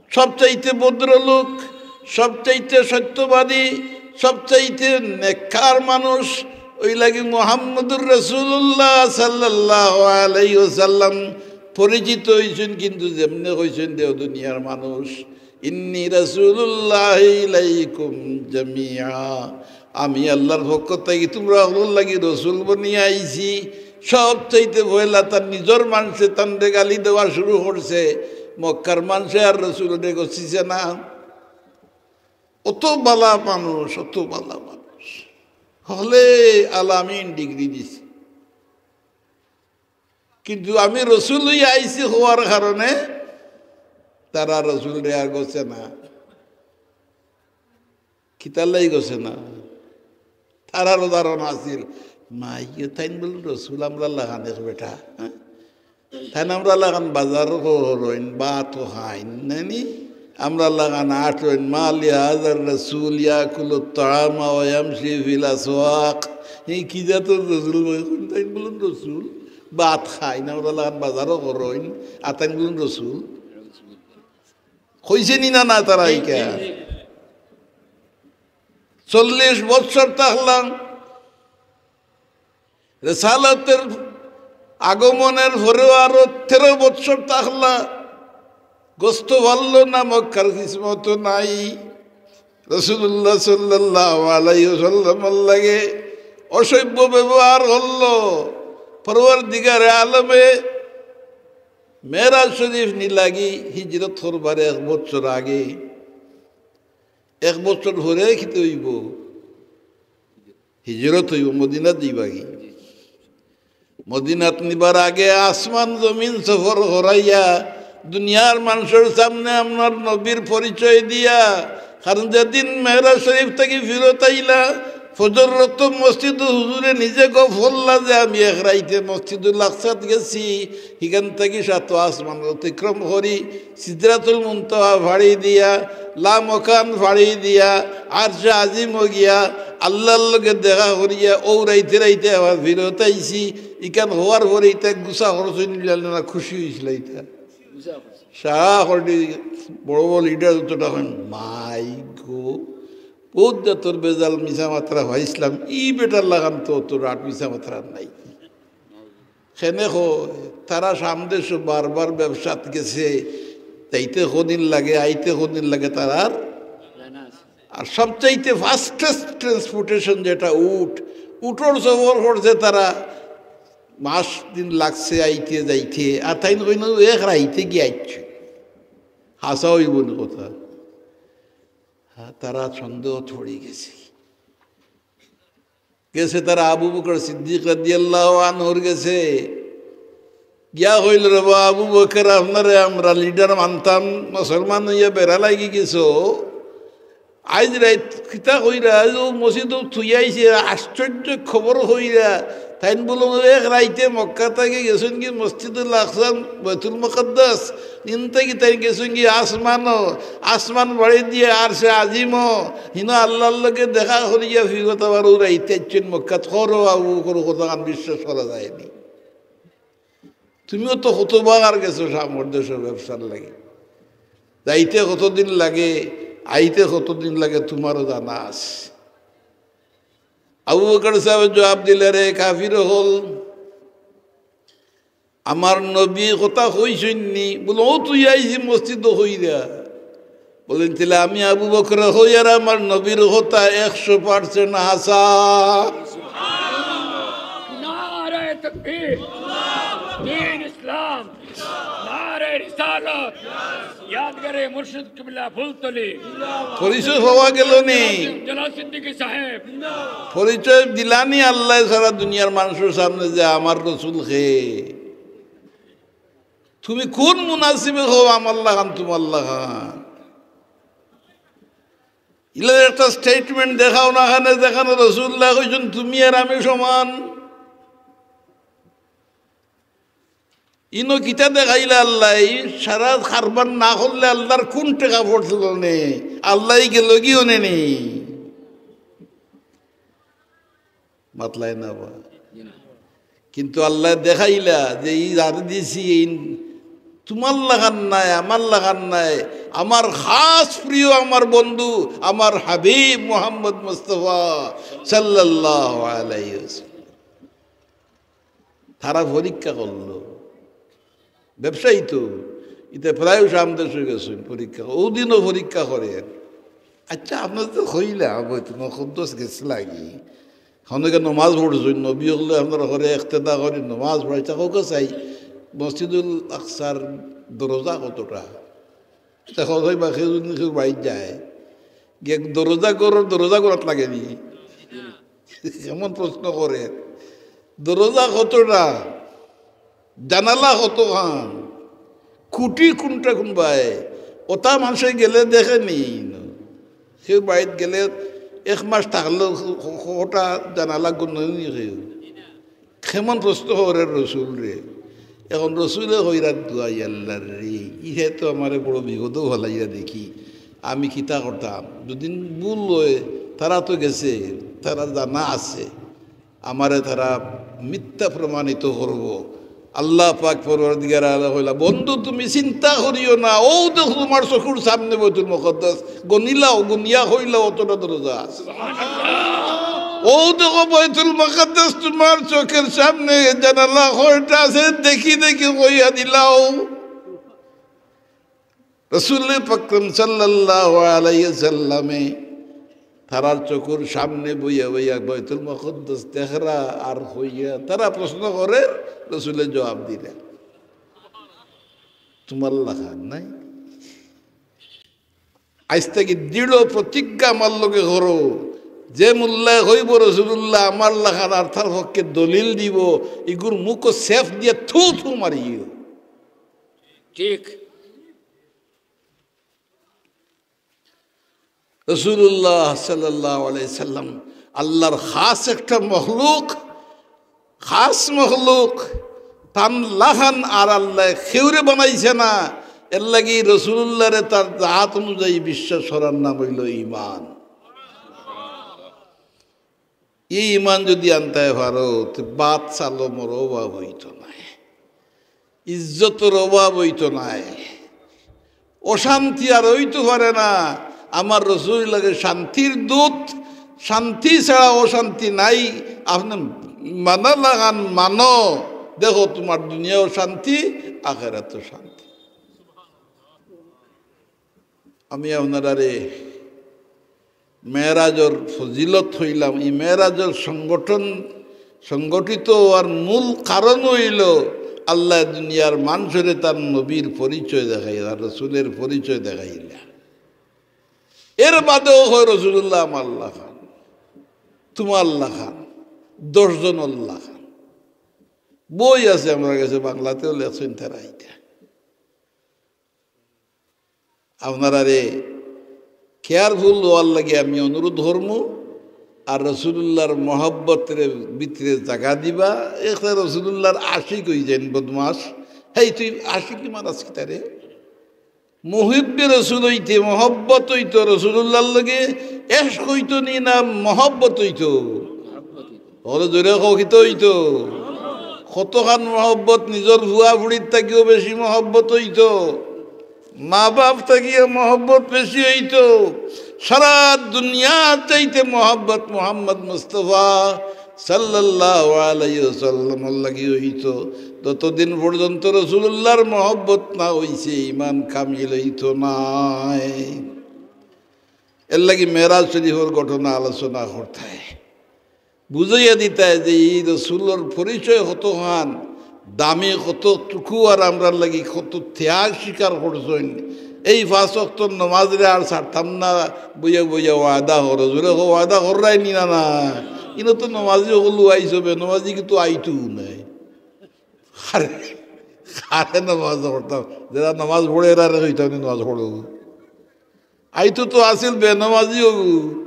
সবচাইতে ভদ্রলোক, সবচাইতে সত্যবাদী, সবচাইতে নেককার মানুষ। অউ লাগি মুহাম্মদুর রাসূলুল্লাহ সাল্লাল্লাহু আলাইহি ওয়াসাল্লাম পরিচিত অইছইন, কিন্তু যেমনে কইছইন দেও দুনিয়ার মানুষ, "ইন্নী রাসূলুল্লাহি ইলাইকুম জামিআ।" আমি আল্লাহর পক্ষ থাকি তুমরা অকলর লাগি রসুল বনিয়া আইছি। সব চাইতে পয়লা তার নিজর মানষে তানরে গালি দেওয়া শুরু করছে। মক্কার মানষে আর রসুলরে গছিছে না। অত বালা মানুষ, অত বালা মানুষ, হকলে আলামিন ডিগ্রি দিছে। কিন্তু আমি রসুল অইয়া আইছি হওয়ার কারণে তারা রসুলরে আর গছে না। কিতার লাগি গছে না? তারারও ধারণা আছিল, মাইয়ে তাইন বুলে রসুল আমরার লাখান এক বেটা, হ্যাঁ? তাইন আমরার লাখান বাজারও করইন, ভাতও খাইন, নানি? আমরার লাখান আটইন, মা লিহাজার রসুল ইয়াকুলুত তাআমা ওয়া ইয়ামশি ফিল আসওয়াক। এই কি জাতর রসুল ভাই? তাইন বুলে রসুল, ভাত খাইন, আমরার লাখান বাজারও করইন, আর তাইন বুলে রসুল। কইছে নি না, না তারা ইকা? চল্লিশ বৎসর থাকলাম, রেসালতের আগমনের পরেও আরো তেরো বৎসর থাকলা, গস্ত পারল না, মক্কার কিসমত নাই। রাসূলুল্লাহ সাল্লাল্লাহু আলাইহি ওয়াসাল্লামর লগে অসভ্য ব্যবহার করল। পরওয়ারদিগারে আলমে মেরাজ শরীফ নিলাগি হিজরত করবার এক বছর আগে, এক বছর পরে কিতা অইবো? হিজরত অইবো, মদিনাত যাইবাগি। মদিনাত নিবার আগে আসমান জমিন সফর করাইয়া দুনিয়ার মানষর সামনে আপনার নবীর পরিচয় দিয়া, কারণ যেদিন মেরাজ শরীফ থাকি ফিরত আইলা, ফজর রক্ত মসজিদ হুজুরে নিজে গফ করলা যে আমি এক রাইতে মসজিদুল আকসাত গেছি, হিখান থাকি সাত আসমান অতিক্রম করি, সিদরাতুল মুনতাহা ফাড়ি দিয়া, লামকান ফাড়ি দিয়া, আরশে আজিমো গিয়া, আল্লাহর লগে দেখা করিয়া, অউ রাইতে রাইতে আবার ফিরত আইছি। ইখান হওয়ার পরে ইতা গুসা খরচ অইল না, খুশি অইছিল ইতা। সারা হলটি বড় বড় লিডার যতটা হয়, মাই গো, বহুত জাতর বেজাল মিছা মাতরা পাইছলাম, ই বেটার লাখান তো অত রাট মিছা মাতরা নাই। কেনে কয়, তারা সামদেশো বারবার ব্যবসাত গেছে, যাইতে কদিন লাগে, আইতে কদিন লাগে তারার। আর সবচাইতে fastest transportation যেটা উট, উটর সফর করছে তারা মাস দিন লাগছে আইতে যাইতে, আর তাইন কইন এক রাইতে গিয়া আইছে। হাছা অইবো নি কথা? হ্যাঁ, তারা সন্দেহত পড়ি গেছে। গেছে তারা আবু বকর সিদ্দিক রাদিয়াল্লাহু আনহুর গেছে। গিয়া কইল, "রে বা আবু বকর, আপনারে আমরা লিডার মানতাম, মুসলমান অইয়া বেড়া লাগি গেছো। আইজ রাইত কিতা কইরা, আইজ অউ মসজিদো থুইয়া আইছি, আশ্চর্য খবর কইরা।" তাইন বুলে, "এক রাইতে মক্কা থাকি গেছইন গি মসজিদুল আকসা, বাইতুল মুকাদ্দাস, ইন থাকি তাইন গেছইন গি আসমানো, আসমান ফাড়ি দিয়া আরশে আজিমো, হিনো আল্লাহর লগে দেখা করিয়া ফিরত আবার অউ রাইতে আইছইন মক্কাত।" করো আবু বকর, কথাখান বিশ্বাস করা যায়নি। তুমিও তো কতবার গেছো শামর দেশো ব্যবসার লাগি, যাইতে কতদিন লাগে, আইতে কতদিন লাগে, তুমারও জানা আছে। আবু বকর সাহেব জবাব দিলা, "রে কাফির অকল, আমার নবী কথা কইছইন নি?" বুলে, "অউ থুইয়া আইছি মসজিদো কইরা।" বুলে, "তাইলে আমি আবু বকরে কই আর আমার নবীর কথা একশো percent হাছা।" নারায়ে তাকবীর, দ্বীন ইসলাম, নারায়ে রিসালাত, ইয়াদগারে মুর্শিদ কিবলা ফুলতলি। পরিচয় পাওয়া গেল নি? জনাব সিদ্দিকী সাহেব। পরিচয় দিলা নি আল্লাহ ছাড়া দুনিয়ার মানষর সামনে যে আমার রসুল কে? তুমি কুন মুনাসিবে কও আমার লাখান তুমার লাখান? ইলা একটা statement দেখাও না কেনে, যেখানো রসুলুল্লায় কইছইন, "তুমি আর আমি সমান।" ইনো কিতা দেখাইলা আল্লায়? সারা কারবার না করলে আল্লার কুন টেকা পড়লো নে? আল্লায় গেলো গি অনে নি? মাতলায় না বা। কিন্তু আল্লায় দেখাইলা যে ই যারে দিছি, এই তুমার লাখান নায়, আমার লাখান নায়, আমার খাস প্রিয়, আমার বন্ধু, আমার হাবিব মুহাম্মদ মুস্তফা সাল্লাল্লাহু আলাইহি ওয়াসাল্লাম। তারা পরীক্ষা করলো, ব্যবসায়ী তো, ইতে প্রায় সামদেশ অই গেছইন পরীক্ষা, অউ দিনও পরীক্ষা করে। আচ্ছা, আপনার তো কইলা, বাইতুল মুকাদ্দাস গেছলাগি, অনেকে নমাজ পড়ছইন, নবী অকলে আপনারা ঘরে একতেদা করি নমাজ পড়াইতা, কাউকে চাই মসজিদুল আকসার দরজা কতটা? তে কতই বা কেউ যদি কেউ বাড়িত যায়, গিয়া দরজা ঘরর দরজা ঘরত লাগে নি? এমন প্রশ্ন করে, দরজা কতটা? জানালা কতখান? খুঁটি কোনটা কোনবায়? ওটা মানুষে গেলে দেখে নি। কেউ বাড়িত গেলে এক মাস থাকলেও ক-, ক-, কটা জানালা গুনে নি কেউ? কেমন প্রশ্ন করে রসুলরে। এখন রসুলে কইরা দোয়াই, "আল্লাহর রে, ইহে তো আমারে বড় বিপদো ফালাইয়া দেখি, আমি কিতা করতাম? দুদিন ভুল অয়, তারা তো গেছে, তারা জানা আছে, আমারে তারা মিথ্যা প্রমাণিত করবো।" আল্লাহ পাক পরওয়ারদিগার আলম কইলা, "বন্ধু, তুমি চিন্তা করিও না, অউ দেখো তুমার চকুর সামনে বাইতুল মুকাদ্দাস, গনিলাও, গনিয়া কইলাও অতটা দরজা আছে। অউ দেখো বাইতুল মুকাদ্দাস তুমার চকুর সামনে, জানালা কয়টা আছে, দেখি দেখি কইয়া দিলাও।" রসুল পাকরাম সাল্লাল্লাহু আলাইহি ওয়াসাল্লামে তারার চকুর সামনে বইয়া বইয়া বাইতুল মুকাদ্দাস দেখরা আর কইয়া তারা প্রশ্ন করে, রসুলে জবাব দিলা, "তুমার লাখান নাই।" আইজ থাকি দৃঢ় প্রতিজ্ঞা আমার লগে করো, যে মোল্লায় কইবো রসুলুল্লাহ আমার লাখান আর তার পক্ষে দলিল দিবো, ইগুর মুখো সেফ দিয়া থু থু মারিও। ঠিক। রসুলুল্লাহ সাল্লাল্লাহু আলাইহি সাল্লাম আল্লাহর খাস একটা মখলুক, খাস মখলুক, তান লাখান আর আল্লায় কেউরে বানাইছে না। এরলাগি রসুলুল্লাহরে তার জাত অনুযায়ী বিশ্বাস করার নাম অইলো ঈমান। ই ঈমান যুদি আনতায় পারো, তে বাদ চালমর অভাব অইতো নায়, ইজ্জতর অভাব অইতো নায়, অশান্তি আর অইতো পারে না। আমার রসুল লাগে শান্তির দূত, শান্তি ছাড়া অশান্তি নাই। আপনে মানা লাগান মানো, দেখো তুমার দুনিয়াও শান্তি, আখেরাতও শান্তি। আমি আপনারারে মেরাজর ফজিলত কইলাম, ই মেরাজর সংগঠন, সংগঠিত অওয়ার মূল কারণ অইলো আল্লায় দুনিয়ার মানষরে তার নবীর পরিচয় দেখাইলা, রসুলের পরিচয় দেখাইলা। এর বাদেও কয় রসুলুল্লাহ আমার লাখান, তুমার লাখান, দশ জনর লাখান। বই আছে আমরার গেছে, বাংলাতেও লেখছইন তারা ইটা। আপনারারে careful অওয়ার লাগি আমি অনুরোধ করমু। আর রসুলুল্লাহর মহব্বতরে ভিতরে জাগা দিবা। একটা রসুলুল্লাহর আশিক অইযাইন বদমাশ। হেই, তুই আশিকি মারাস কিতারে? মুহিব্বে রসুল অইতে মহব্বত অইতো, রসুলুল্লাহর লগে এশক অইতো নি না মহব্বত অইতো? অরে জোরে কও, কিতা অইতো? কতখান মহব্বত, নিজর ফুয়া ফুড়ির থাকিও বেশি মহব্বত অইতো, মা বাপ থাকিও মহব্বত বেশি অইতো, সারা দুনিয়ার চাইতে মহব্বত মুহাম্মদ মুস্তাফা সাল্লাল্লাহু আলাইহি ওয়াসাল্লামর লাগি অইতো। যতদিন পর্যন্ত রসুলুল্লাহর মহব্বত না অইছে, ঈমান কামিল অইতো নায়। এরলাগি মেরাজ শরীফর ঘটনা আলোচনা করতায়, বুঝাইয়া দিতায় যে ই রসুলর পরিচয় কতখান দামি, কতটুকু আর আমরার লাগি কত ত্যাগ স্বীকার করছইন। এই পাঁচ ওয়াক্তর নমাজরে আর ছাড়তাম না, বইয়া বইয়া ওয়াদা করো, জোরে কও, ওয়াদা কররায় নি না? না, ইনো তো নমাজি অকল আইছো, বেনমাজি কিন্তু আইতো নায়। আরে, আরে নমাজ পড়তাম, যেরা নমাজ পড়ে এরারে কইতাম নি নমাজ পড়ো। আইতো তো আছিল বেনমাজি অগু।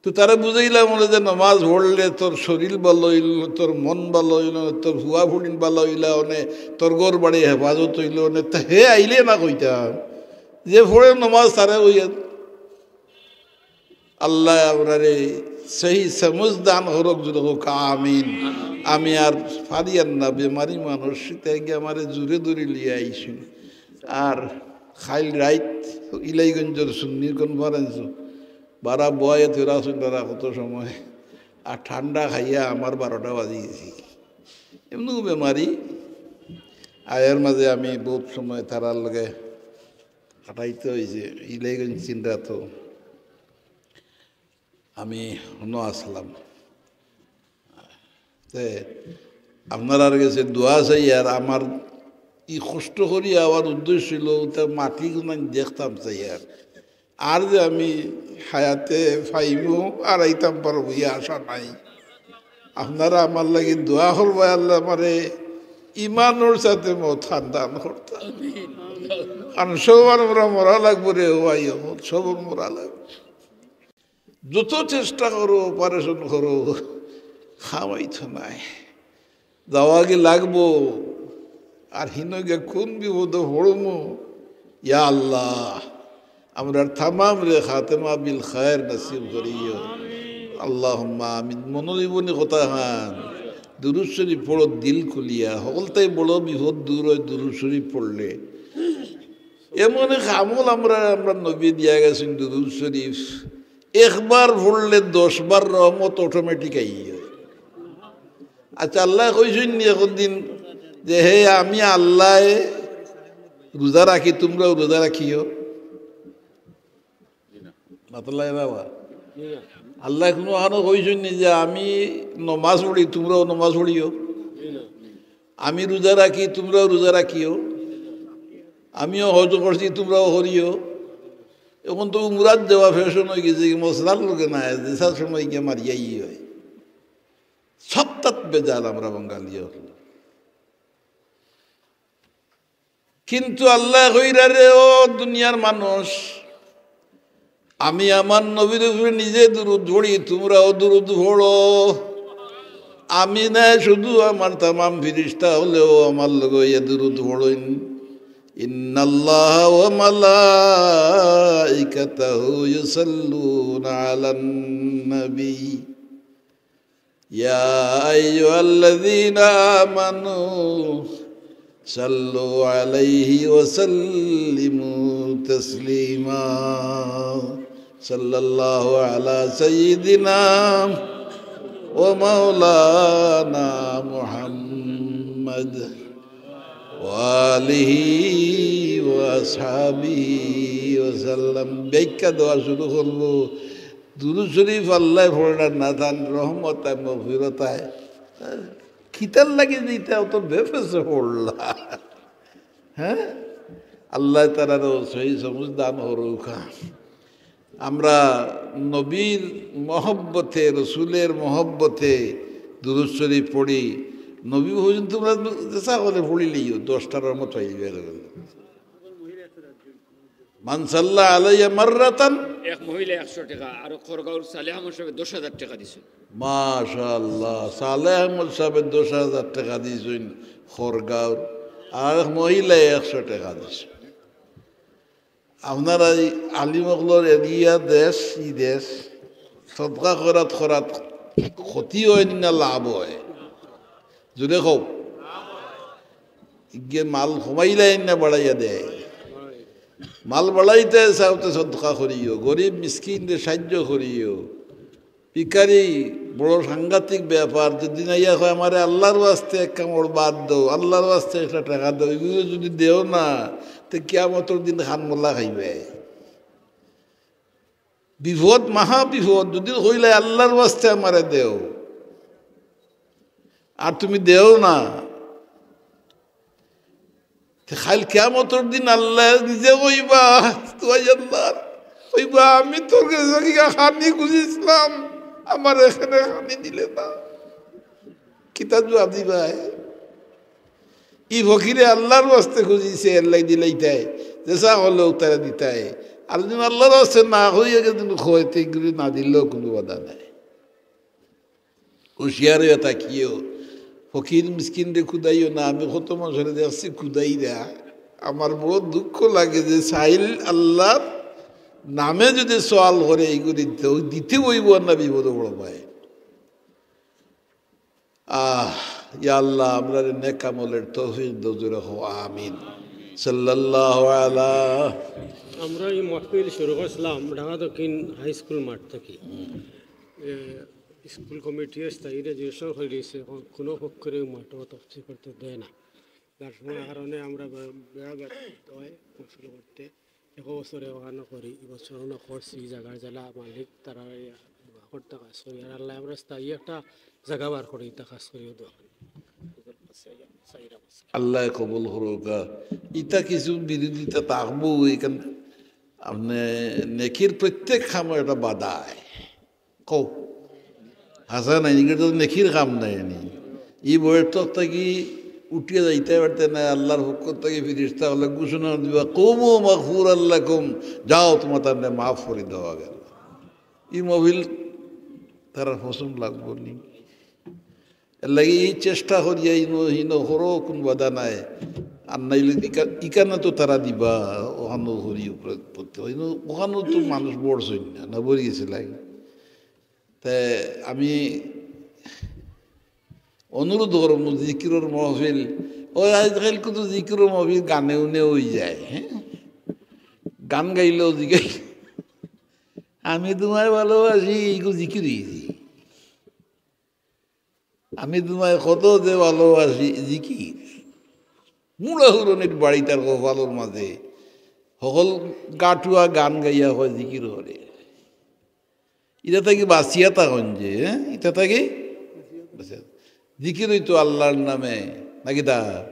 তো তারে বুঝাইলাম অনে যে নমাজ পড়লে তোর শরীর ভালা অইলো, তোর মন ভালা অইলো, তোর ফুয়া ফুড়িন ভালা অইলা অনে, তোর ঘর বাড়ি হেফাজত অইলো অনে। তে হে আইলে না কইতাম, যে পড়ে নমাজ তারে কইয়া। আল্লায় আমরারে সহি সমুজ দান করউক, জোরে কউক আমিন। আমি আর পারিয়ার না, বেমারি মানুষ, তাই গিয়া আমারে জোরে ধরি লইয়া আইছইন। আর কাইল রাইত ইলাইগঞ্জর সুন্নি conference, বারা বওয়াইয়া থইরা আছইন তারা কত সময়, আর ঠান্ডা খাইয়া আমার বারোটা বাজি গেছে। এমনেউ বেমারি, আর এর মাঝে আমি বউত সময় তারার লগে কাটাইতে অইছে। ইলাইগঞ্জ চিনরা তো, আমি হনো আসলাম। তে আপনারার গেছে দোয়া চাই। আর আমার ই কষ্ট করি আবার উদ্দেশ্য অইলো, তা মাটি গুনান দেখতাম চাই। আর, আর যে আমি হায়াতে পাইমু, আর আইতাম পারবো, ই আশা নাই। আপনারা আমার লাগি দোয়া করবা, আল্লায় আমারে ইমানর সাথে মউত খান দান করতা। কারণ সবর আমরা মরা লাগবো রে, ও ভাই, সবর মরা লাগবো। যত চেষ্টা করো, অপারেশন করো, খাওয়াই তো নাই, যাওয়া কি লাগবো। আর হিনো গিয়া কোন বিপদো পড়মু। ইয়া আল্লাহ, আমরার তামামরে খাতেমা বিল খায়ের নসিব করিও। আল্লাহুম্মা আমিন। মনো অইবনি কথা খান, দুরুদ শরিফ পড়ো দিল খুলিয়া। হকলতাই বড় বিপদ দূর অয় দুরুদ শরিফ পড়লে। এমন এক আমল আমরা, আমরা নবী দিয়া গেছেন দুরুদ শরিফ। একবার পড়লে দশ বার রহমত অটোমেটিক আইয়ে। আচ্ছা, আল্লায় কইছইন নি একদিন যে, "হে, আমি আল্লায় রোজা রাখি, তুমরাও রোজা রাখিও"? মাতলা এ বাবা। আল্লায় কুনু খানো কইছইন নি যে, "আমি নমাজ পড়ি, তুমরাও নমাজ পড়িও"? "আমি রোজা রাখি, তুমরাও রোজা রাখিও"? "আমিও হজ করছি, তুমরাও করিও"? এখন তো উমরাত যাওয়া ফ্যাশন অইগেছে, কি মসলার লগে না, যেছা সময় গিয়া মারিয়াই অয়। সবতাত বেজাল আমরা বাঙালি অকল। কিন্তু আল্লায় কইরা রে, ও দুনিয়ার মানুষ, আমি আমার নবীর উপরে নিজে দুরুদ পড়ি, তুমরাও দুরুদ পড়ো। আমি নায়, শুধু আমার তামাম ফিরিস্তা অকলেও আমার লগে ইয়া দুরুদ পড়ইন। ইন্নাল্লাহা ওয়া মালাইকাতাহু ইউসাল্লুনা আলান নবী। يا أيها الذين آمنوا صلوا عليه وسلموا تسليما. صلى الله على سيدنا ومولانا محمد وآله وأصحابه وسلم. ব্যাখ্যা দেওয়া শুরু করবো। দুরুদ শরিফ আল্লায় পড়রা না, তান রহমত আর মগফিরত আয়। কিতার লাগি যে ইতা অত বেফেসে পড়লা? হ্যাঁ, আল্লায় তারারও সহি সমুজ দান করুকা। আমরা নবীর মহব্বতে, রসুলের মহব্বতে দুরুদ শরিফ পড়ি। নবী কইছইন, তুমরা যেছা অকলে পড়িলিও, দশটা রহমত পাইবে। মান সাল্লা আলাইয়া মাররাতান। এক মহিলা একশো টেকা, আর খড়গাঁওর সালেহ আহমদ সাহেবে দশ হাজার টেকা দিছইন। মাশাআল্লাহ, সালেহ আহমদ সাহেবে দশ হাজার টেকা দিছইন খড়গাঁওর, আর এক মহিলায় একশো টেকা দিছইন। আপনারা এই আলিম অকলর এরিয়া দেশ, ই দেশ, সদকা করাত করাত ক্ষতি অয় নি না লাভ অয়? জোরে কও। ইগে মাল কমাইলাইন না বাড়াইয়া দেয়? মাল বাড়াইতায় চাও তে সদকা করিও, গরিব মিসকিনরে সাহায্য করিও। ভিখারি বড় সাংঘাতিক ব্যাপার। যেদিন আইয়া কয়, "আমারে আল্লাহর ওয়াস্তে এক কামড় ভাত দেও, আল্লাহর ওয়াস্তে একটা টেকা দেও", ইগুরে যুদি দেও না, তে কিয়ামতর দিন খানমলা খাইবায়। বিপদ, মহা বিপদ। যুদি কইলায়, "আল্লাহর ওয়াস্তে আমারে দেও", আর তুমি দেও না, তে কাইল কিয়ামতর দিন আল্লায় নিজে কইবা, "তুই আল্লাহ", কইবা, "আমি তোর গেছে গিয়া খানি খুজিছলাম, আমারে এখানে খানি দিলে না।" কিতা জুয়াব দিবায়? ই ফকিরে আল্লাহর ওয়াস্তে খুজিছে, এরলাগি দিলাইতায়, যেছা অকলেও তারে দিতায়। আর যুদি আল্লাহর ওয়াস্তে না কইয়া যুদি কয়, তে ইগুরে না দিলেও কুনু বাধা নাই। হুঁশিয়ার অইয়া থাকিও, ফকির মিসকিনরে কুদাইও না। আমি কত মানষরে দেখছি কুদাইরা, আমার বড় দুঃখ লাগে যে চাইল আল্লাহর নামে যুদি সওয়াল করে, ইগুরে দিতে অইবো আর না বিপদো পড়বায়। আহ, ইয়া আল্লাহ, আমরারে নেক আমলের তৌফিক দেও, জোরে কও আমিন। সাল্লাল্লাহু আলা। আমরা এই মাহফিল শুরু করছিলাম ঢাকা দক্ষিণ হাই স্কুল মাঠ থাকি। এ, স্কুল কমিটিয়ে স্থায়ী রেজিস্ট্রেশন করি দিছে, এখন কোনো পক্ষরে মাঠও তফসিল করতে দেয় না, যার সময় কারণে আমরা বে-, বেড়া ব্যর্থ হয় শুরু করতে। এক বছরে ওখানো করি, এই বছর ওখানো করছি, জাগার জেলা মালিক তারা ইয়া দোয়া করতা খাছ করি। আর আল্লায় আমরা স্থায়ী একটা জাগা বার করি, ইতা খাছ করিও দোয়া করি। আল্লায় কবুল করউক্কা। ইতা কিছু বিরোধিতা থাকবো, ইখান আপনে নেকির প্রত্যেক কামো একটা বাধা আয়। কও। হাছা নায় নি, ইগুর তো নেকির কাম নায় নি। ই বইর তক থাকি উঠিয়া যাইতায় পারতায় নায়, আল্লার পক্ষ থাকি ফিরিস্তা অকলে ঘোষণা দিবা, "কুমু মাগফুরাল লাকুম, যাও, তুমাতানরে মাফ করি দেওয়া গেল।" ই মহফিল তারার পছন্দ লাগবো নি? এরলাগি ই চেষ্টা করিয়া ইনো হিনো করো, কুনু বাধা নাই। আর নাইলে ইকা-, ইখানো তো তারা দিবা, ওখানো করি উপরে পড়তে হয়। ইনো ওখানো তো মানুষ বড়ছইন না, না বড়ি গেছে লাগে। তে আমি অনুরোধ করমু, জিকিরর মহফিল, ও আজকাল কত জিকিরর মহফিল গানে উনে অই যায়, হ্যাঁ? গান গাইলেও জিগাই, "আমি তুমায় ভালোবাসি", ইগু জিকির অইছে। "আমি তুমায় কত যে ভালোবাসি", জিকির। মুড়া হুরনির বাড়ি তার কপালর মাঝে। হকল গাটুয়া গান গাইয়া কয় জিকির করে। ইটা থাকি বাঁচিয়া থাকইন যে, হ্যাঁ? ইটা থাকি বাঁচিয়া। জিকির অইতো আল্লার নামে, নাকি তা?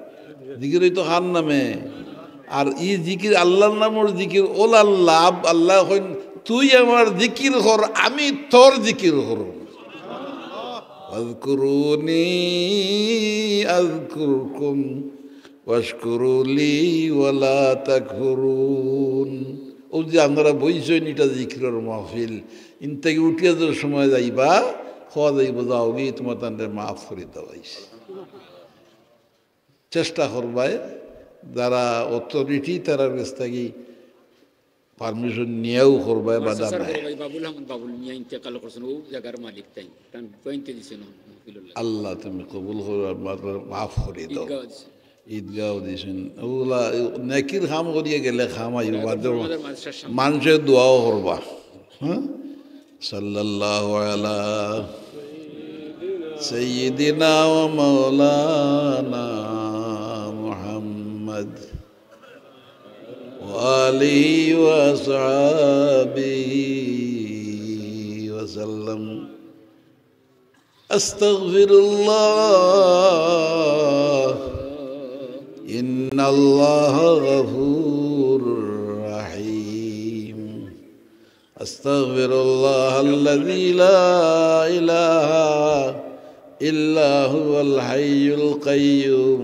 জিকির অইতো কার নামে? আর ই জিকির, আল্লার নামর জিকির, ওলা লাভ, আল্লায় কইন, "তুই আমার জিকির কর, আমি তোর জিকির করমু।" "আযকুরুনি আযকুরকুম ওয়াশকুরু লি ওয়ালা তাকফুরুন।" অউ যে আপনারা বইছইন, ইটা জিকিরর মাহফিল, ইন থাকি উঠিয়া যে সময় যাইবা, কওয়া যাইবো, "যাওগি, তুমাতানরে মাফ করি দেওয়া অইছে।" চেষ্টা করবায়, যারা authority, তারার গেছ থাকি permission নিয়াও করবায়, আমার বাধা চাচার নাই। বড় ভাই বাবুল আহমদ বাবুল মিয়া ইন্তেকাল করছইন, অউ জাগার মালিক তাইন, তান পয়েন্টে দিছইন মহফিলর লাগি। আল্লাহ তুমি কবুল করো, আর মাফ, মাফ করি দেও। ঈদগাহ দিছইন। ঈদগাহ দিছইন। অউলা নেকির কাম করিয়া গেলে কাম আইবো, বাদে মানষে দোয়াও করবা। হ্যাঁ? সাল্লাল্লাহু আলা সাইয়্যিদিনা ওয়া মাওলানা মুহাম্মদ ওয়া আলিহি ওয়া সাহবিহি ওয়া সাল্লাম। أستغفر الله، إن الله غفور رحيم. أستغفر الله الذي لا إله إلا هو الحي القيوم